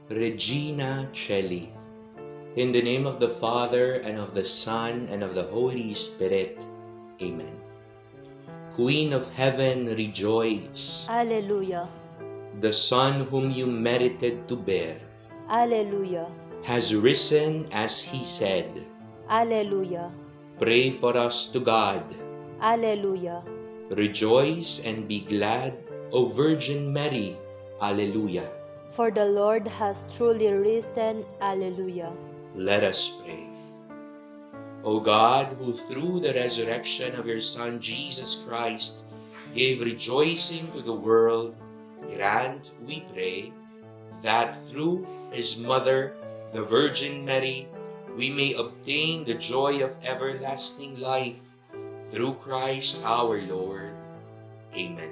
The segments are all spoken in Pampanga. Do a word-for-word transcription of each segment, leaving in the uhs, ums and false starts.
Regina Caeli. In the name of the Father, and of the Son, and of the Holy Spirit. Amen. Queen of heaven, rejoice. Alleluia. The Son whom you merited to bear. Alleluia. Has risen as he said. Alleluia. Pray for us to God. Alleluia. Rejoice and be glad, O Virgin Mary. Alleluia. For the Lord has truly risen. Alleluia. Let us pray. O God, who through the resurrection of your Son Jesus Christ gave rejoicing to the world, grant, we pray, that through his mother, the Virgin Mary, we may obtain the joy of everlasting life through Christ our Lord. Amen.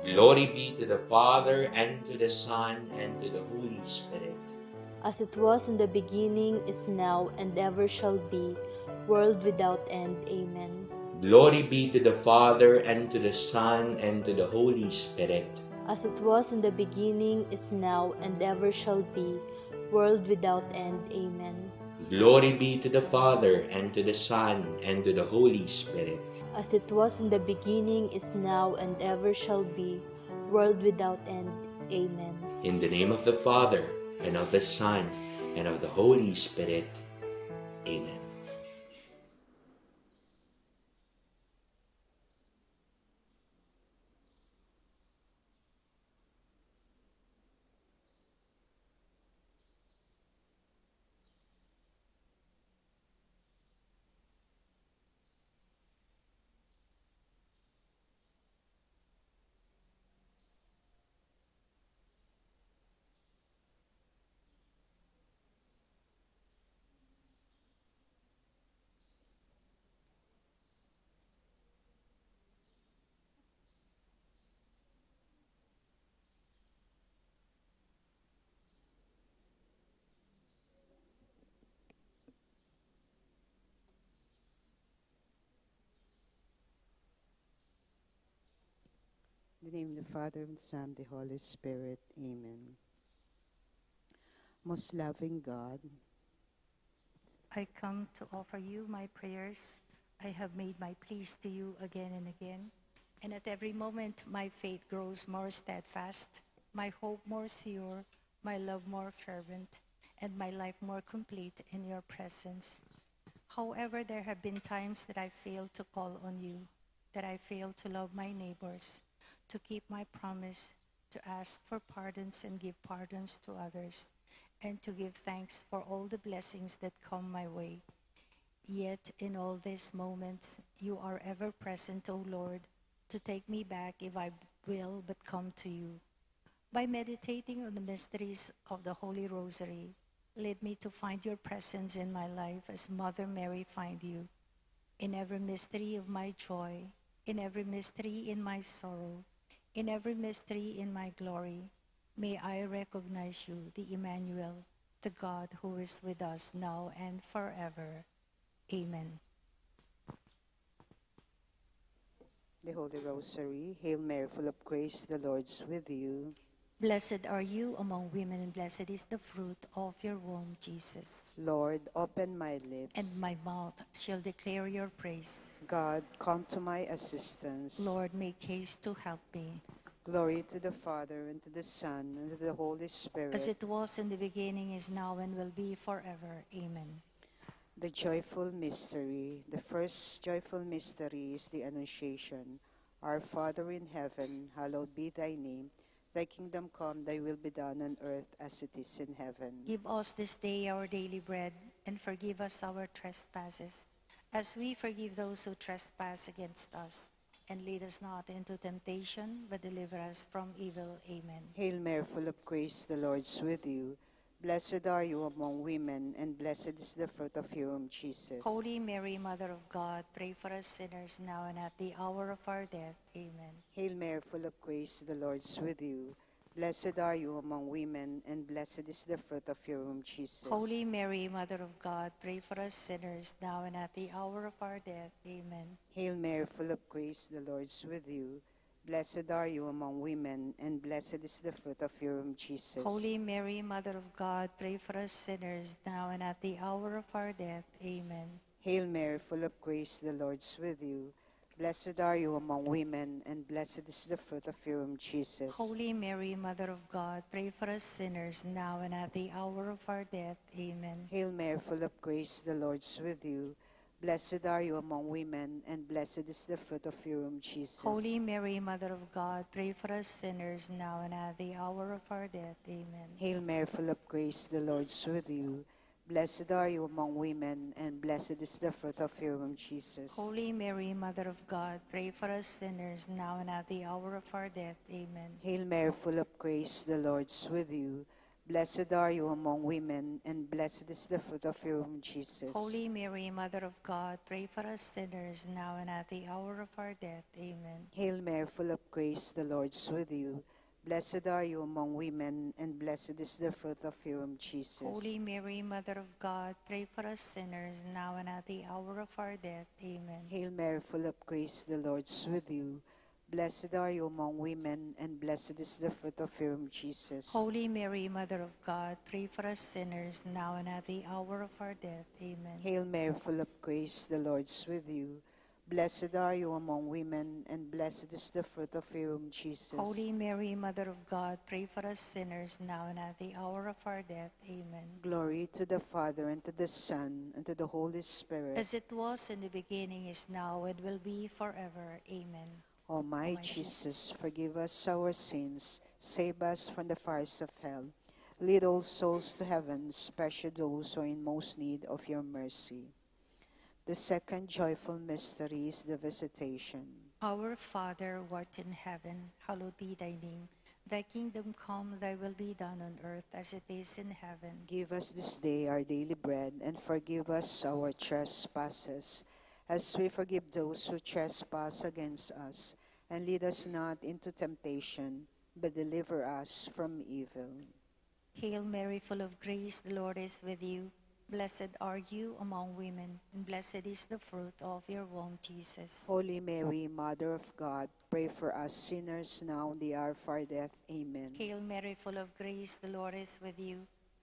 Glory be to the Father, and to the Son, and to the Holy Spirit. As it was in the beginning, is now, and ever shall be, world without end. Amen. Glory be to the Father, and to the Son, and to the Holy Spirit. As it was in the beginning, is now, and ever shall be, world without end. Amen. Glory be to the Father, and to the Son, and to the Holy Spirit. As it was in the beginning, is now, and ever shall be, world without end. Amen. In the name of the Father, and of the Son, and of the Holy Spirit. Amen. In the name of the Father, and the Son, the Holy Spirit. Amen. Most loving God, I come to offer you my prayers. I have made my pleas to you again and again, and at every moment my faith grows more steadfast, my hope more sure, my love more fervent, and my life more complete in your presence. However, there have been times that I failed to call on you, that I failed to love my neighbors, to keep my promise, to ask for pardons and give pardons to others, and to give thanks for all the blessings that come my way. Yet in all these moments, you are ever present, O Lord, to take me back if I will but come to you. By meditating on the mysteries of the Holy Rosary, lead me to find your presence in my life as Mother Mary find you. In every mystery of my joy, in every mystery in my sorrow, in every mystery in my glory, may I recognize you, the Emmanuel, the God who is with us now and forever. Amen. The Holy Rosary. Hail Mary, full of grace, the Lord's with you. Blessed are you among women, and blessed is the fruit of your womb, Jesus. Lord, open my lips. And my mouth shall declare your praise. God, come to my assistance. Lord, make haste to help me. Glory to the Father, and to the Son, and to the Holy Spirit. As it was in the beginning, is now, and will be forever. Amen. The joyful mystery. The first joyful mystery is the Annunciation. Our Father in heaven, hallowed be thy name. Thy kingdom come, thy will be done on earth as it is in heaven. Give us this day our daily bread, and forgive us our trespasses, as we forgive those who trespass against us. And lead us not into temptation, but deliver us from evil. Amen. Hail Mary, full of grace, the Lord's with you. Blessed are you among women, and blessed is the fruit of your womb, Jesus. Holy Mary, Mother of God, pray for us sinners now and at the hour of our death. Amen. Hail Mary, full of grace, the Lord's with you. Blessed are you among women, and blessed is the fruit of your womb, Jesus. Holy Mary, Mother of God, pray for us sinners now and at the hour of our death. Amen. Hail Mary, full of grace, the Lord's with you. Blessed are you among women, and blessed is the fruit of your womb, Jesus. Holy Mary, Mother of God, pray for us sinners, now and at the hour of our death. Amen. Hail Mary, full of grace, the Lord's with you. Blessed are you among women, and blessed is the fruit of your womb, Jesus. Holy Mary, Mother of God, pray for us sinners, now and at the hour of our death. Amen. Hail Mary, full of grace, the Lord's with you. Blessed are you among women, and blessed is the fruit of your womb, Jesus. Holy Mary, Mother of God, pray for us sinners, now and at the hour of our death. Amen. Hail Mary, full of grace, the Lord's with you. Blessed are you among women, and blessed is the fruit of your womb, Jesus. Holy Mary, Mother of God, pray for us sinners, now and at the hour of our death. Amen. Hail Mary, full of grace, the Lord's with you. Blessed are you among women, and blessed is the fruit of your womb, Jesus. Holy Mary, Mother of God, pray for us sinners, now and at the hour of our death. Amen. Hail Mary, full of grace, the Lord's with you. Blessed are you among women, and blessed is the fruit of your womb, Jesus. Holy Mary, Mother of God, pray for us sinners, now and at the hour of our death. Amen. Hail Mary, full of grace, the Lord's with you. Blessed are you among women, and blessed is the fruit of your womb, Jesus. Holy Mary, Mother of God, pray for us sinners, now and at the hour of our death. Amen. Hail Mary, full of grace, the Lord's with you. Blessed are you among women, and blessed is the fruit of your womb, Jesus. Holy Mary, Mother of God, pray for us sinners, now and at the hour of our death. Amen. Glory to the Father, and to the Son, and to the Holy Spirit. As it was in the beginning, is now, and will be forever. Amen. O my Jesus, forgive us our sins, save us from the fires of hell, lead all souls to heaven, especially those who are in most need of your mercy. The second joyful mystery is the Visitation. Our Father, who art in heaven, hallowed be thy name. Thy kingdom come, thy will be done on earth as it is in heaven. Give us this day our daily bread, and forgive us our trespasses, as we forgive those who trespass against us. And lead us not into temptation, but deliver us from evil. Hail Mary, full of grace, the Lord is with you. Blessed are you among women, and blessed is the fruit of your womb, Jesus. Holy Mary, Mother of God, pray for us sinners now and the hour of our death. Amen. Hail Mary, full of grace, the Lord is with you.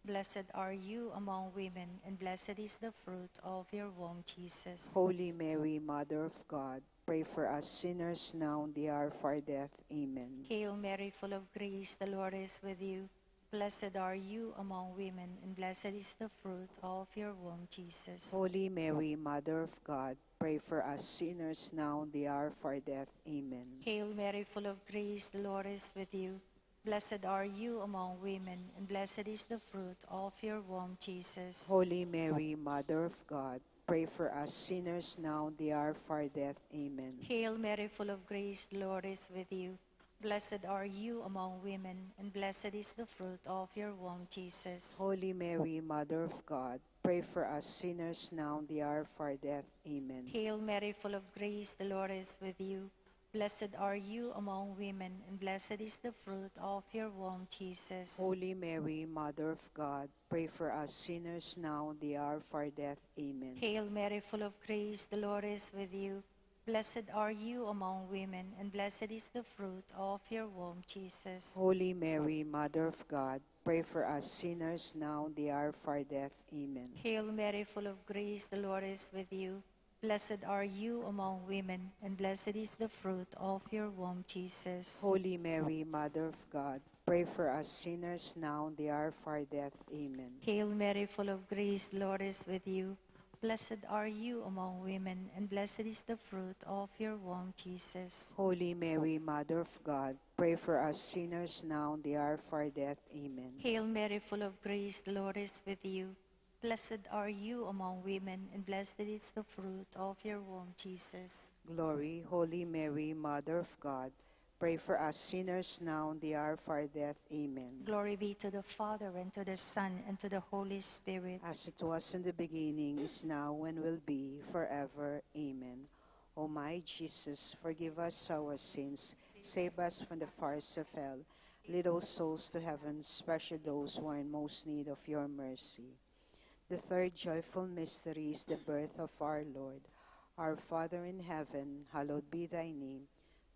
Blessed are you among women, and blessed is the fruit of your womb, Jesus. Holy Mary, Mother of God, pray for us sinners now and the hour of our death. Amen. Hail Mary, full of grace, the Lord is with you. Blessed are you among women, and blessed is the fruit of your womb, Jesus. Holy Mary, Mother of God, pray for us sinners now and the hour of our death. Amen. Hail Mary, full of grace, the Lord is with you. Blessed are you among women, and blessed is the fruit of your womb, Jesus. Holy Mary, Mother of God, pray for us sinners now and the hour of our death. Amen. Hail Mary, full of grace, the Lord is with you. Blessed are you among women, and blessed is the fruit of your womb, Jesus. Holy Mary, Mother of God, pray for us sinners now and the hour of our death. Amen. Hail Mary, full of grace, the Lord is with you. Blessed are you among women, and blessed is the fruit of your womb, Jesus. Holy Mary, Mother of God, pray for us sinners now and the hour of our death. Amen. Hail Mary, full of grace, the Lord is with you. Blessed are you among women, and blessed is the fruit of your womb, Jesus. Holy Mary, Mother of God, pray for us sinners now and the hour of our death. Amen. Hail Mary, full of grace, the Lord is with you. Blessed are you among women, and blessed is the fruit of your womb, Jesus. Holy Mary, Mother of God, pray for us sinners now and the hour of our death. Amen. Hail Mary, full of grace, the Lord is with you. Blessed are you among women, and blessed is the fruit of your womb, Jesus. Holy Mary, Mother of God, pray for us sinners now and the hour of our death. Amen. Hail Mary, full of grace, the Lord is with you. Blessed are you among women, and blessed is the fruit of your womb, Jesus. Glory, Holy Mary, Mother of God, pray for us sinners now and the hour of our death. Amen. Glory be to the Father, and to the Son, and to the Holy Spirit. As it was in the beginning, is now, and will be forever. Amen. O my Jesus, forgive us our sins, save us from the fires of hell, lead all souls to heaven, especially those who are in most need of your mercy. The third joyful mystery is the birth of our Lord. Our Father in heaven, hallowed be thy name.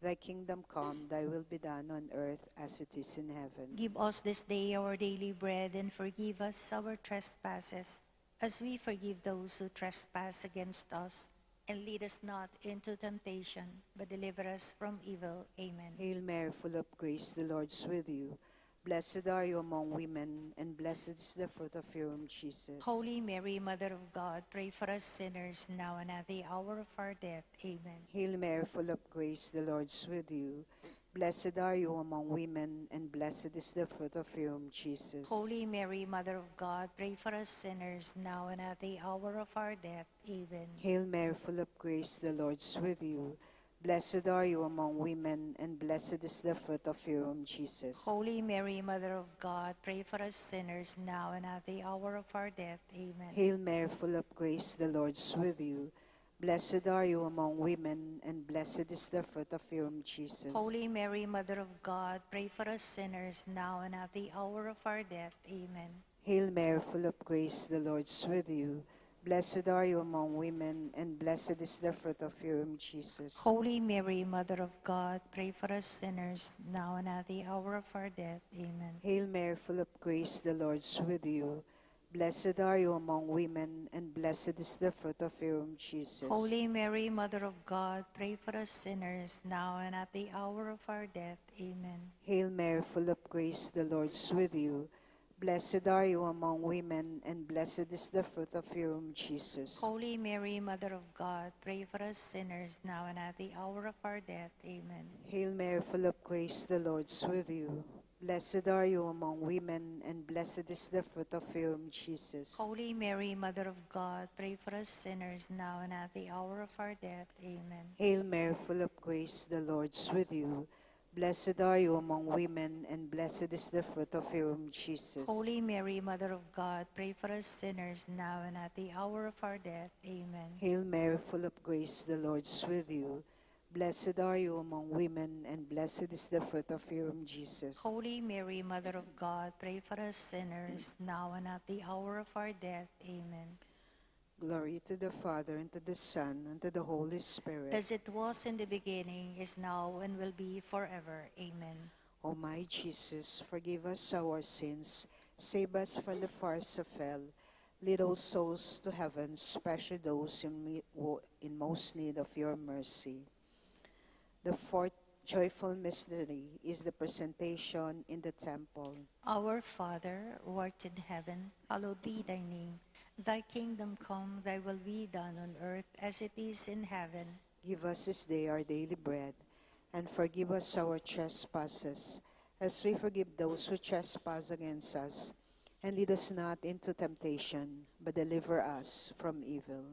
Thy kingdom come, thy will be done on earth as it is in heaven. Give us this day our daily bread, and forgive us our trespasses, as we forgive those who trespass against us. And lead us not into temptation, but deliver us from evil. Amen. Hail Mary, full of grace, the Lord is with you. Blessed are you among women, and blessed is the fruit of your womb, Jesus. Holy Mary, Mother of God, pray for us sinners, now and at the hour of our death. Amen. Hail Mary, full of grace, the Lord is with you. Blessed are you among women, and blessed is the fruit of your womb, Jesus. Holy Mary, Mother of God, pray for us sinners, now and at the hour of our death. Amen. Hail Mary, full of grace, the Lord is with you. Blessed are you among women, and blessed is the fruit of your womb, Jesus. Holy Mary, Mother of God, pray for us sinners, now and at the hour of our death. Amen. Hail Mary, full of grace, the Lord is with you. Blessed are you among women, and blessed is the fruit of your womb, Jesus. Holy Mary, Mother of God, pray for us sinners, now and at the hour of our death. Amen. Hail Mary, full of grace, the Lord is with you. Blessed are you among women, and blessed is the fruit of your womb, Jesus. Holy Mary, Mother of God, pray for us sinners, now and at the hour of our death. Amen. Hail Mary, full of grace, the Lord is with you. Blessed are you among women, and blessed is the fruit of your womb, Jesus. Holy Mary, Mother of God, pray for us sinners, now and at the hour of our death. Amen. Hail Mary, full of grace, the Lord is with you. Blessed are you among women, and blessed is the fruit of your womb, Jesus. Holy Mary, Mother of God, pray for us sinners, now and at the hour of our death. Amen. Hail Mary, full of grace, the Lord is with you. Blessed are you among women, and blessed is the fruit of your womb, Jesus. Holy Mary, Mother of God, pray for us sinners, now and at the hour of our death. Amen. Hail Mary, full of grace, the Lord is with you. Blessed are you among women, and blessed is the fruit of your womb, Jesus. Holy Mary, Mother of God, pray for us sinners, now and at the hour of our death. Amen. Hail Mary, full of grace, the Lord is with you. Blessed are you among women, and blessed is the fruit of your womb, Jesus. Holy Mary, Mother of God, pray for us sinners, now and at the hour of our death. Amen. Glory to the Father, and to the Son, and to the Holy Spirit. As it was in the beginning, is now, and will be forever. Amen. O my Jesus, forgive us our sins, save us from the fires of hell, lead all souls to heaven, especially those in, me- wo- in most need of your mercy. The fourth joyful mystery is the presentation in the temple. Our Father, who art in heaven, hallowed be thy name. Thy kingdom come, thy will be done on earth as it is in heaven. Give us this day our daily bread, and forgive us our trespasses, as we forgive those who trespass against us. And lead us not into temptation, but deliver us from evil.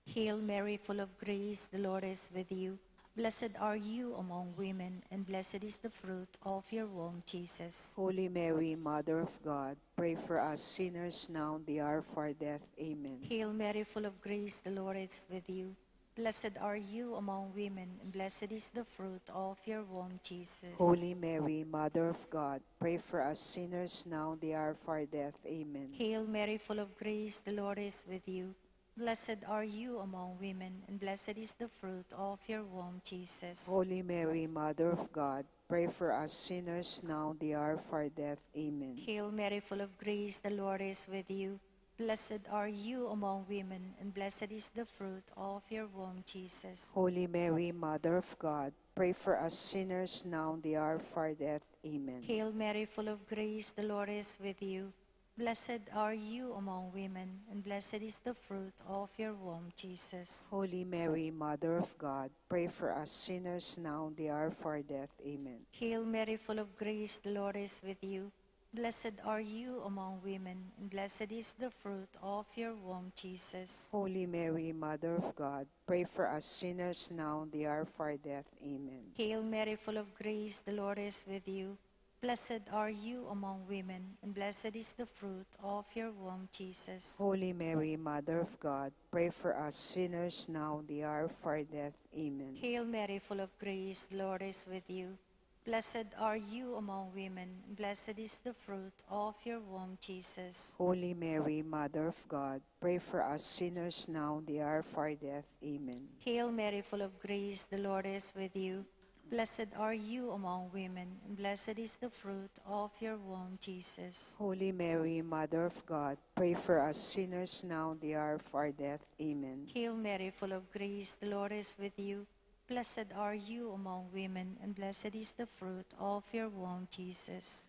Hail Mary, full of grace, the Lord is with you. Blessed are you among women, and blessed is the fruit of your womb, Jesus. Holy Mary, Mother of God, pray for us sinners now and the hour of our death. Amen. Hail Mary, full of grace, the Lord is with you. Blessed are you among women, and blessed is the fruit of your womb, Jesus. Holy Mary, Mother of God, pray for us sinners now and the hour of our death. Amen. Hail Mary, full of grace, the Lord is with you. Blessed are you among women, and blessed is the fruit of your womb, Jesus. Holy Mary, Mother of God, pray for us sinners now and the hour of our death. Amen. Hail Mary, full of grace, the Lord is with you. Blessed are you among women, and blessed is the fruit of your womb, Jesus. Holy Mary, Mother of God, pray for us sinners now and the hour of our death. Amen. Hail Mary, full of grace, the Lord is with you. Blessed are you among women, and blessed is the fruit of your womb, Jesus. Holy Mary, Mother of God, pray for us sinners now and the hour of our death. Amen. Hail Mary, full of grace, the Lord is with you. Blessed are you among women, and blessed is the fruit of your womb, Jesus. Holy Mary, Mother of God, pray for us sinners now and the hour of our death. Amen. Hail Mary, full of grace, the Lord is with you. Blessed are you among women, and blessed is the fruit of your womb, Jesus. Holy Mary, Mother of God, pray for us sinners now and the hour of our death. Amen. Hail Mary, full of grace, the Lord is with you. Blessed are you among women, and blessed is the fruit of your womb, Jesus. Holy Mary, Mother of God, pray for us sinners now and the hour of our death. Amen. Hail Mary, full of grace, the Lord is with you. Blessed are you among women, and blessed is the fruit of your womb, Jesus. Holy Mary, Mother of God, pray for us sinners now and the hour of our death. Amen. Hail Mary, full of grace, the Lord is with you. Blessed are you among women, and blessed is the fruit of your womb, Jesus.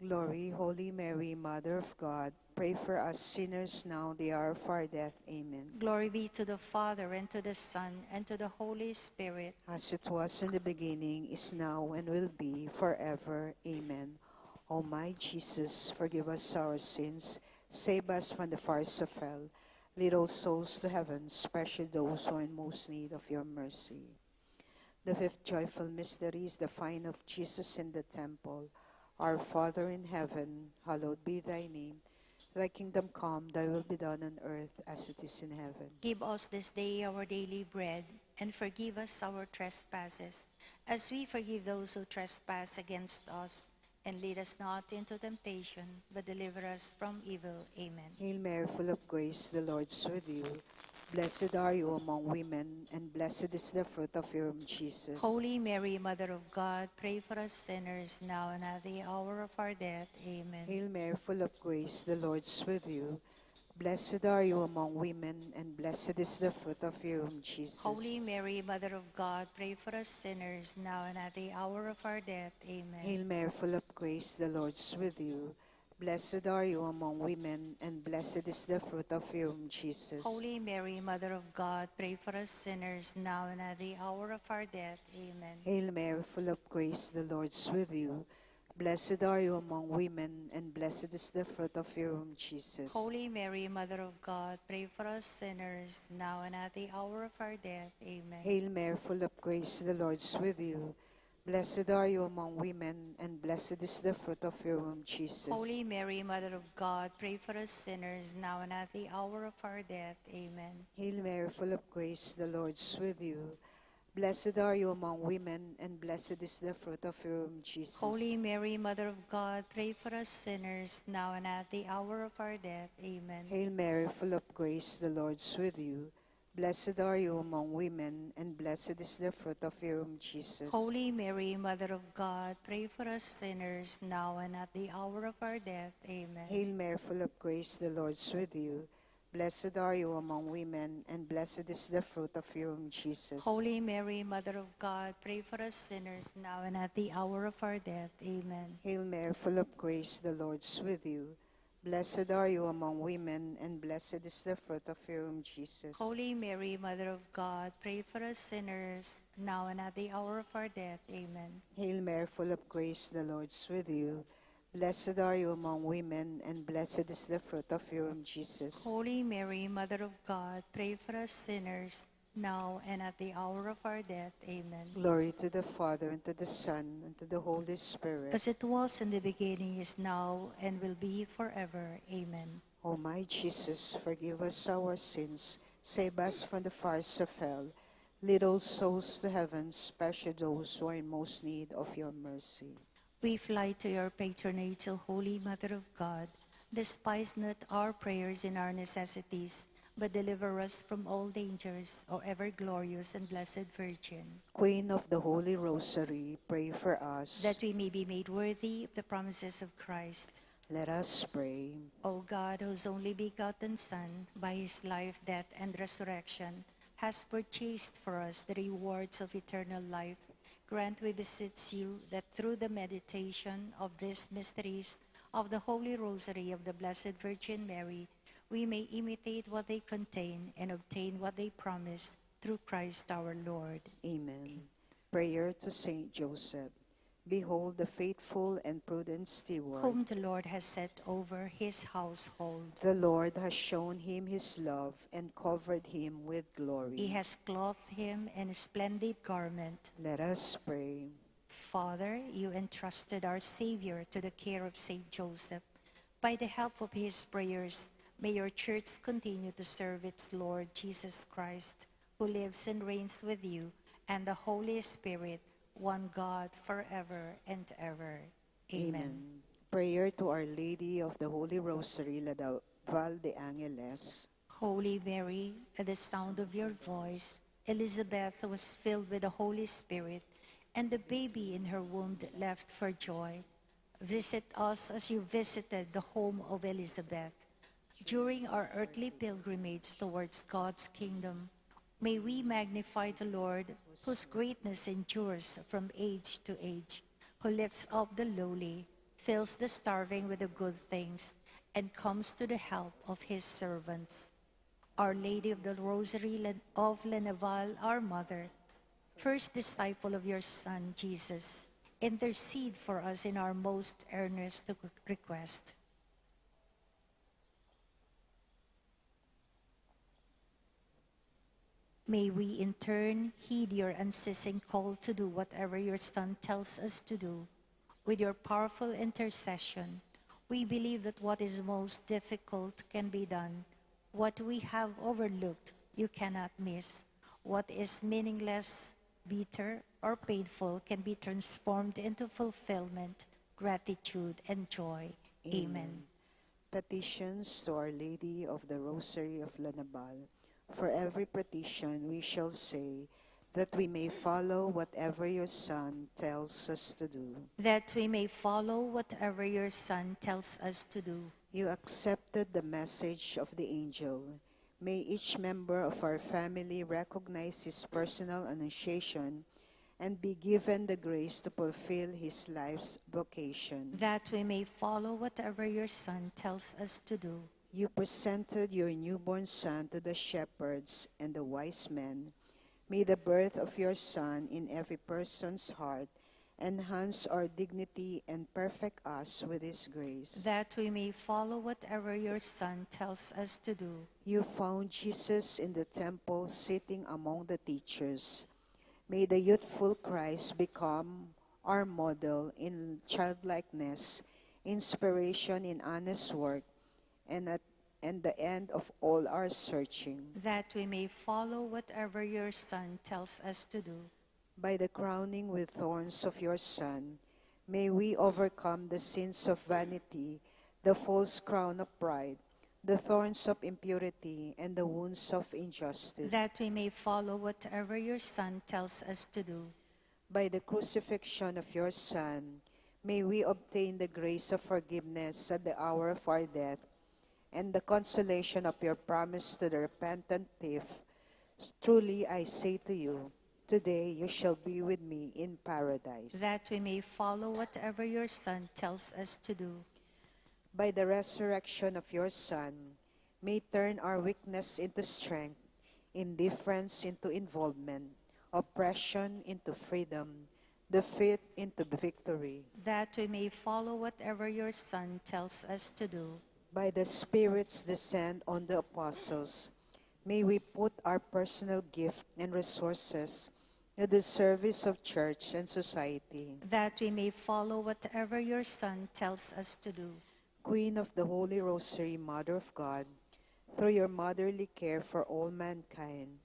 Glory, Holy Mary, Mother of God, pray for us sinners now, the hour of our death. Amen. Glory be to the Father, and to the Son, and to the Holy Spirit. As it was in the beginning, is now, and will be forever. Amen. O my Jesus, forgive us our sins, save us from the fires of hell, lead all souls to heaven, especially those who are in most need of your mercy. The fifth joyful mystery is the find of Jesus in the temple. Our Father in heaven, hallowed be thy name. Thy kingdom come, thy will be done on earth as it is in heaven. Give us this day our daily bread, and forgive us our trespasses, as we forgive those who trespass against us. And lead us not into temptation, but deliver us from evil. Amen. Hail Mary, full of grace, the Lord is with you. Blessed are you among women, and blessed is the fruit of your womb, Jesus. Holy Mary, Mother of God, pray for us sinners, now and at the hour of our death. Amen. Hail Mary, full of grace, the Lord is with you. Blessed are you among women, and blessed is the fruit of your womb, Jesus. Holy Mary, Mother of God, pray for us sinners, now and at the hour of our death. Amen. Hail Mary, full of grace, the Lord is with you. Blessed are you among women, and blessed is the fruit of your womb, Jesus. Holy Mary, Mother of God, pray for us sinners, now and at the hour of our death. Amen. Hail Mary, full of grace, the Lord is with you. Blessed are you among women, and blessed is the fruit of your womb, Jesus. Holy Mary, Mother of God, pray for us sinners, now and at the hour of our death. Amen. Hail Mary, full of grace, the Lord is with you. Blessed are you among women, and blessed is the fruit of your womb, Jesus. Holy Mary, Mother of God, pray for us sinners, now and at the hour of our death. Amen. Hail Mary, full of grace, the Lord is with you. Blessed are you among women, and blessed is the fruit of your womb, Jesus. Holy Mary, Mother of God, pray for us sinners, now and at the hour of our death. Amen. Hail Mary, full of grace, the Lord is with you. Blessed are you among women, and blessed is the fruit of your womb, Jesus. Holy Mary, Mother of God, pray for us sinners, now and at the hour of our death. Amen. Hail Mary, full of grace, the Lord is with you. Blessed are you among women, and blessed is the fruit of your womb, Jesus. Holy Mary, Mother of God, pray for us sinners, now and at the hour of our death. Amen. Hail Mary, full of grace, the Lord is with you. Blessed are you among women, and blessed is the fruit of your womb, Jesus. Holy Mary, Mother of God, pray for us sinners, now and at the hour of our death. Amen. Hail Mary, full of grace, the Lord is with you. Blessed are you among women, and blessed is the fruit of your womb, Jesus. Holy Mary, Mother of God, pray for us sinners, now and at the hour of our death. Amen. Glory to the Father, and to the Son, and to the Holy Spirit. As it was in the beginning, is now, and will be forever. Amen. O my Jesus, forgive us our sins, save us from the fires of hell, lead all souls to heaven, especially those who are in most need of your mercy. We fly to your patronage, O Holy Mother of God. Despise not our prayers and our necessities, but deliver us from all dangers, O ever glorious and blessed Virgin. Queen of the Holy Rosary, pray for us. That we may be made worthy of the promises of Christ. Let us pray. O God, whose only begotten Son, by his life, death, and resurrection, has purchased for us the rewards of eternal life, grant, we beseech you, that through the meditation of these mysteries of the Holy Rosary of the Blessed Virgin Mary, we may imitate what they contain and obtain what they promise, through Christ our Lord. Amen. Prayer to Saint Joseph. Behold the faithful and prudent steward, whom the Lord has set over his household. The Lord has shown him his love and covered him with glory. He has clothed him in a splendid garment. Let us pray. Father, you entrusted our Savior to the care of Saint Joseph. By the help of his prayers, may your church continue to serve its Lord Jesus Christ, who lives and reigns with you and the Holy Spirit, one God, forever and ever. Amen. Amen. Prayer to Our Lady of the Holy Rosary, La de Val de Angeles. Holy Mary, at the sound of your voice, Elizabeth was filled with the Holy Spirit, and the baby in her womb leapt for joy. Visit us as you visited the home of Elizabeth. During our earthly pilgrimage towards God's kingdom, may we magnify the Lord, whose greatness endures from age to age, who lifts up the lowly, fills the starving with the good things, and comes to the help of his servants. Our Lady of the Rosary of La Naval, our Mother, first disciple of your Son, Jesus, intercede for us in our most earnest request. May we in turn heed your unceasing call to do whatever your Son tells us to do. With your powerful intercession, we believe that what is most difficult can be done. What we have overlooked, you cannot miss. What is meaningless, bitter, or painful can be transformed into fulfillment, gratitude, and joy. Amen. Petitions to Our Lady of the Rosary of La Naval. For every petition we shall say, that we may follow whatever your Son tells us to do. That we may follow whatever your Son tells us to do. You accepted the message of the angel. May each member of our family recognize his personal annunciation and be given the grace to fulfill his life's vocation. That we may follow whatever your Son tells us to do. You presented your newborn Son to the shepherds and the wise men. May the birth of your Son in every person's heart enhance our dignity and perfect us with his grace. That we may follow whatever your Son tells us to do. You found Jesus in the temple, sitting among the teachers. May the youthful Christ become our model in childlikeness, inspiration in honest work, and at and the end of all our searching. That we may follow whatever your Son tells us to do. By the crowning with thorns of your Son, may we overcome the sins of vanity, the false crown of pride, the thorns of impurity, and the wounds of injustice. That we may follow whatever your Son tells us to do. By the crucifixion of your Son, may we obtain the grace of forgiveness at the hour of our death, and the consolation of your promise to the repentant thief. Truly I say to you, today you shall be with me in paradise. That we may follow whatever your Son tells us to do. By the resurrection of your Son, may turn our weakness into strength, indifference into involvement, oppression into freedom, defeat into victory. That we may follow whatever your Son tells us to do. By the Spirit's descent on the apostles, may we put our personal gift and resources at the service of church and society. That we may follow whatever your Son tells us to do. Queen of the Holy Rosary, Mother of God, through your motherly care for all mankind,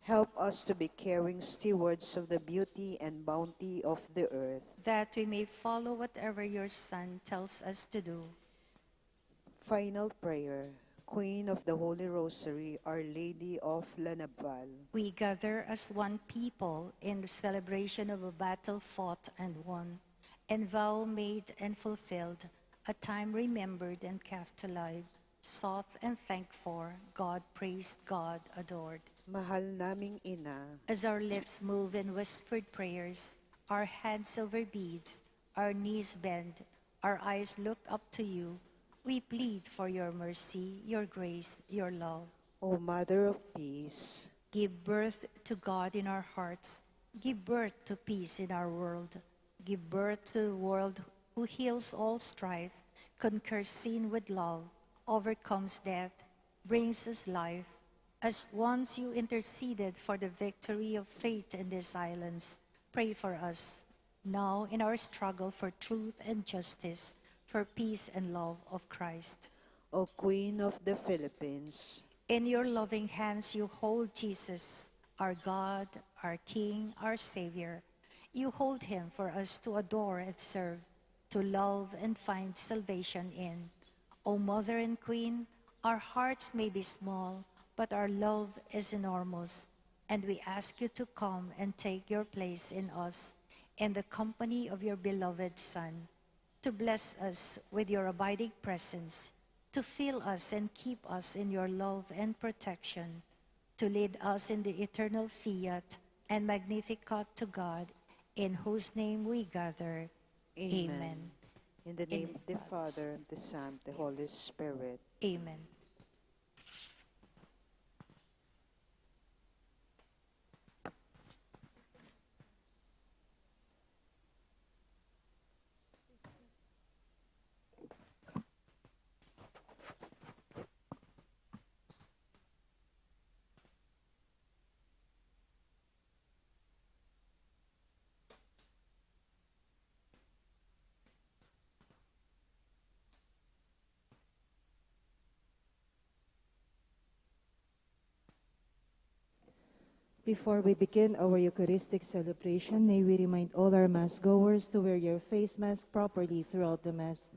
help us to be caring stewards of the beauty and bounty of the earth. That we may follow whatever your Son tells us to do. Final prayer. Queen of the Holy Rosary, Our Lady of La Naval. We gather as one people in the celebration of a battle fought and won, and vow made and fulfilled, a time remembered and kept alive, sought and thanked for, God praised, God adored. Mahal naming Ina. As our lips move in whispered prayers, our hands over beads, our knees bend, our eyes look up to you, we plead for your mercy, your grace, your love. O Mother of Peace. Give birth to God in our hearts. Give birth to peace in our world. Give birth to a world who heals all strife, conquers sin with love, overcomes death, brings us life. As once you interceded for the victory of faith in these islands, pray for us, now in our struggle for truth and justice, for peace and love of Christ. O Queen of the Philippines. In your loving hands you hold Jesus, our God, our King, our Savior. You hold him for us to adore and serve, to love and find salvation in. O Mother and Queen, our hearts may be small, but our love is enormous, and we ask you to come and take your place in us, and the company of your beloved Son, to bless us with your abiding presence, to fill us and keep us in your love and protection, to lead us in the eternal fiat and Magnificat to God, in whose name we gather. Amen. Amen. In the name of the Father, the Son, the Holy Spirit. Amen. Before we begin our Eucharistic celebration, may we remind all our Mass goers to wear your face mask properly throughout the Mass.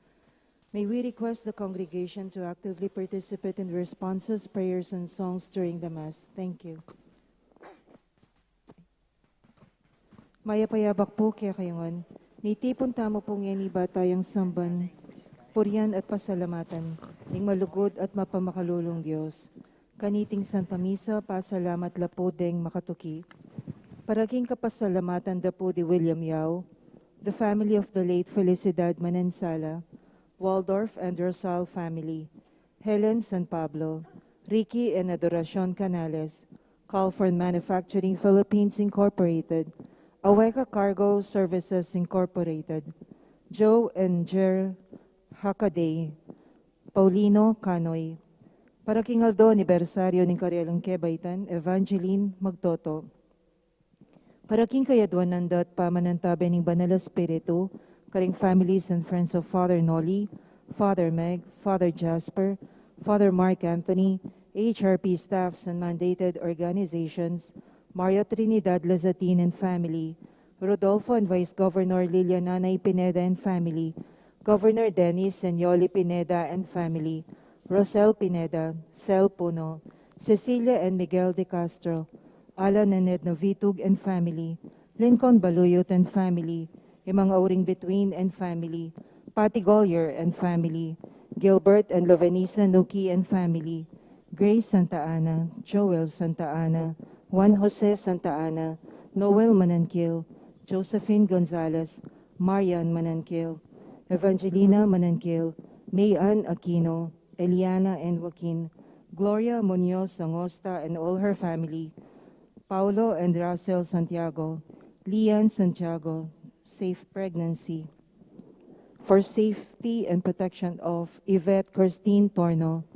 May we request the congregation to actively participate in responses, prayers, and songs during the Mass. Thank you. Mayap a abak pu kekayu ngan. Mitipun tamu pu ngeni ibat tayang samban, purian at pasalamatan ning malugud at mapamakalulung Dios. Kaniting Santa Misa, pasalamat la pu deng makatuki. Para king kapasalamatan da pu di William Yao, the family of the late Felicidad Manansala, Waldorf and Rosal family, Helen San Pablo, Ricky and Adoracion Canales, Calford Manufacturing Philippines Incorporated, Aweka Cargo Services Incorporated, Joe and Jer Hakaday, Paulino Canoy. Para king aldo anibersaryo ning karelang kebaitan, Evangeline Magtoto. Para king kayadwanan da at pamanantabe ning Banal Espiritu, karing families and friends of Father Noli, Father Meg, Father Jasper, Father Mark Anthony, H R P staffs and mandated organizations, Mario Trinidad Lazatin and family, Rodolfo and Vice Governor Liliana Nay Pineda and family, Governor Dennis and Yoli Pineda and family, Rosel Pineda, Sel Puno, Cecilia and Miguel de Castro, Alan and Edna Vitug and family, Lincoln Baluyot and family, Imang Auring Bituin and family, Patty Golyer and family, Gilbert and Lovenisa Nuki and family, Grace Santa Ana, Joel Santa Ana, Juan Jose Santa Ana, Noel Mananquil, Josephine Gonzalez, Marian Mananquil, Evangelina Mananquil, May Ann Aquino, Eliana and Joaquin, Gloria Munoz Angosta and all her family, Paulo and Russell Santiago, Lian Santiago, safe pregnancy. For safety and protection of Yvette Christine Torno,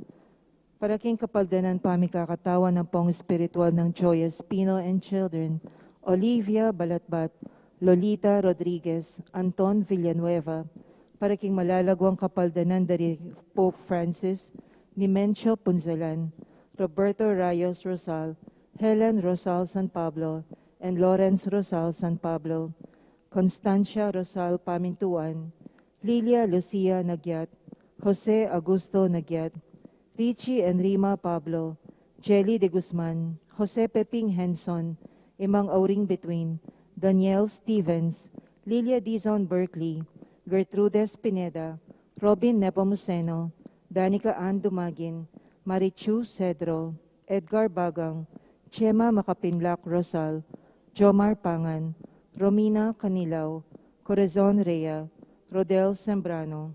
para king kapaldanan pamikakatawan ampong espiritual nang Joy Espino and children, Olivia Balatbat, Lolita Rodriguez, Anton Villanueva, para king malalaguang kapaldanan da ri Pope Francis, Nemencio Punzalan, Roberto Rayos Rosal, Helen Rosal San Pablo, and Lawrence Rosal San Pablo, Constancia Rosal Pamintuan, Lilia Lucia Nagyat, Jose Augusto Nagyat, Richie and Rima Pablo, Jelly de Guzman, Jose Peping Henson, Imang Auring Bituin, Daniel Stevens, Lilia Dizon Berkeley, Gertrudes Pineda, Robin Nepomuceno, Danica Ann Dumagin, Marichu Cedro, Edgar Bagang, Chema Makapinlak Rosal, Jomar Pangan, Romina Canilao, Corazon Rea, Rodel Sembrano.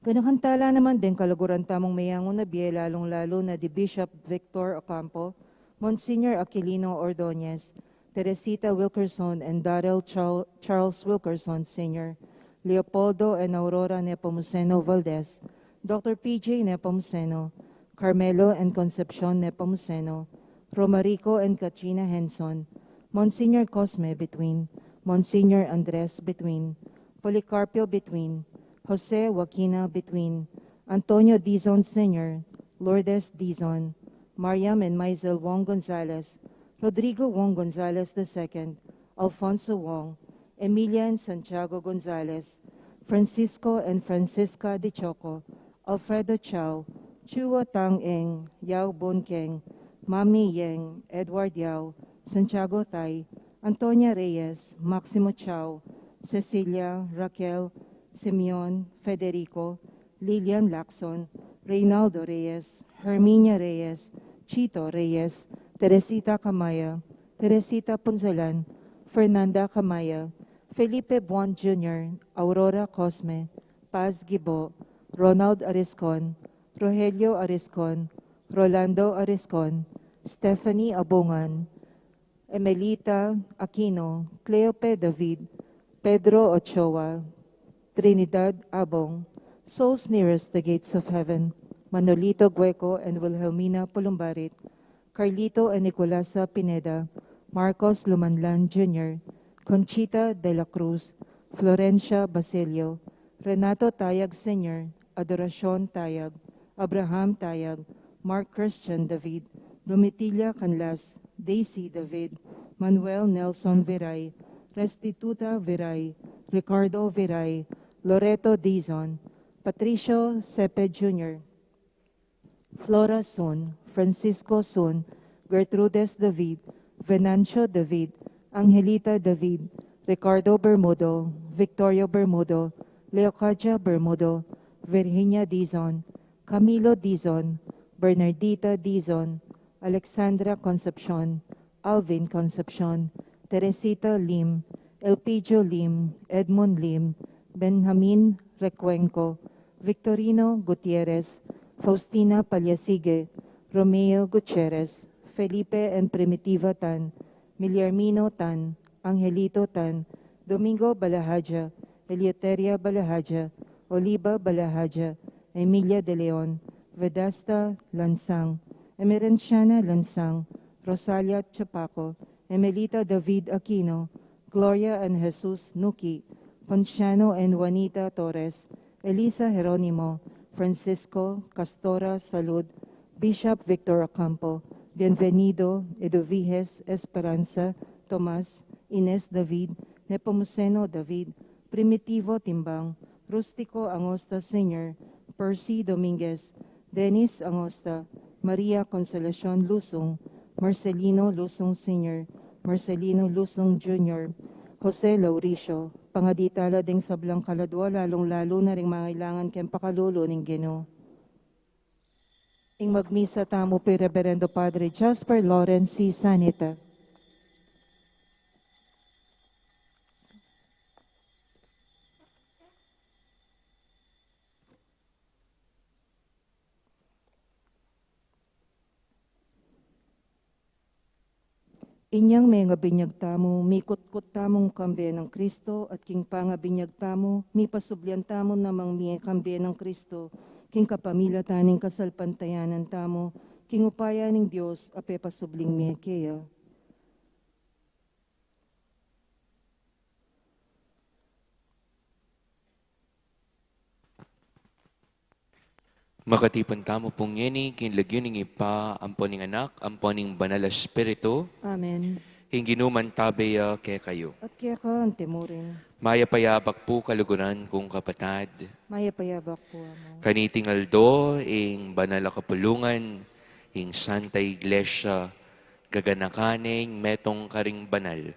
Kanakantalan naman deng kaluguran tamung meyangu na bie, lalung-lalu na di Bishop Victor Ocampo, Monsignor Aquilino Ordonez, Teresita Wilkerson and Darrell Char-, Charles Wilkerson Senior, Leopoldo and Aurora Nepomuceno Valdez, Doctor P J Nepomuceno, Carmelo and Concepcion Nepomuceno, Romarico and Katrina Henson, Monsignor Cosme Bituin, Monsignor Andres Bituin, Policarpio Bituin, Jose Joaquina Bituin, Antonio Dizon Senior, Lourdes Dizon, Mariam and Maisel Wong Gonzalez, Rodrigo Wong Gonzalez the second, Alfonso Wong, Emilia and Santiago Gonzalez, Francisco and Francisca de Choco, Alfredo Chao, Chua Tang Eng, Yao Bun Keng, Mami Yeng, Edward Yao, Santiago Tai, Antonia Reyes, Maximo Chao, Cecilia, Raquel, Simeon, Federico, Lilian Lacson, Reynaldo Reyes, Herminia Reyes, Chito Reyes, Teresita Camaya, Teresita Punzalan, Fernanda Camaya, Felipe Buan Junior, Aurora Cosme, Paz Gibo, Ronald Ariscon, Rogelio Ariscon, Rolando Ariscon, Stephanie Abungan, Emelita Aquino, Cleope David, Pedro Ochoa, Trinidad Abong, Souls Nearest the Gates of Heaven, Manolito Gueco and Wilhelmina Pulumbarit, Carlito and Nicolasa Pineda, Marcos Lumanlan Junior, Conchita de la Cruz, Florencia Basilio, Renato Tayag Senior, Adoracion Tayag, Abraham Tayag, Mark Christian David, Domitila Canlas, Daisy David, Manuel Nelson Viray, Restituta Viray, Ricardo Viray, Loreto Dizon, Patricio Sepe Junior, Flora Sun, Francisco Sun, Gertrudes David, Venancio David, Angelita David, Ricardo Bermudo, Victorio Bermudo, Leocadia Bermudo, Virginia Dizon, Camilo Dizon, Bernardita Dizon, Alexandra Concepcion, Alvin Concepcion, Teresita Lim, Elpidio Lim, Edmund Lim, Benjamin Recuenco, Victorino Gutierrez, Faustina Paliasige, Romeo Gutierrez, Felipe and Primitiva Tan, Miliarmino Tan, Angelito Tan, Domingo Balahaja, Eleuteria Balahaja, Oliva Balahaja, Emilia de Leon, Vedasta Lansang, Emerenciana Lansang, Rosalia Chapaco, Emelita David Aquino, Gloria and Jesus Nuki, Ponciano and Juanita Torres, Elisa Jeronimo, Francisco, Castora Salud, Bishop Victor Ocampo, Bienvenido, Eduviges, Esperanza, Tomas, Ines David, Nepomuceno David, Primitivo Timbang, Rustico Angosta Senior, Percy Dominguez, Dennis Angosta, Maria Consolacion Lusung, Marcelino Lusung Senior, Marcelino Lusung Junior, Jose Lauricio, pangaditala ding sablang kaladua, lalung-lalu na ring mangailangan keng pakalulu ning Ginu. Ing magmisa tamu pu i Reverendo Padre Jasper Lawrence C. Sanita. Inyang mengabinyag tamu, mikutkut tamung kambe nang Kristo, at king pangabinyag tamu, mipasublian tamu namang mie kambe nang Kristo, king kapamilatan ning kasalpantayanan tamu, king upaya ning Dios a pepasubling mie keya. Makatipun tamu pung ngeni king lagyu ning Ibpa, ampo ning Anak, ampo ning Banal a Espiritu. Amen. Ing Ginu mantabe ya kekayu. At keka antimurin. Mayap a yabak pu kaluguran kung kapatad. Mayap a yabak pu, Among. Kaniting aldo ing banal a kapulungan, ing Santa Iglesia, gaganakan ne ing metung karing banal,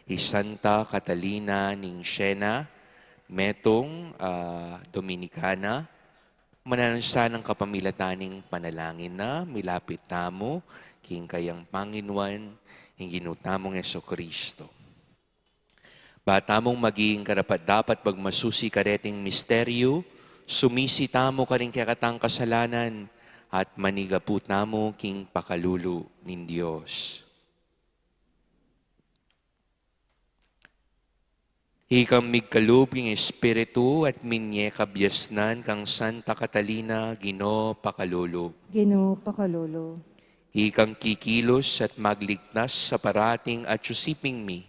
i Santa Catalina ning Siena, metung, ah, Dominikana, mananu sanang kapamilatan ning panalangin na milapit tamu king kayang Panginuan, ing Ginu tamung Jesucristo. Ba tamung maging karapat-dapat magmasusi kareting misteryu, sumisi tamu karing kekatang kasalanan at manigapu tamu king pakalulu ning Dios. Ikang migkalub king Espiritu at minye kabiasnan kang Santa Catalina, Ginu pakalulu. Ginu pakalulu. Ikang kikilus at magligtas sa parating at susiping mi,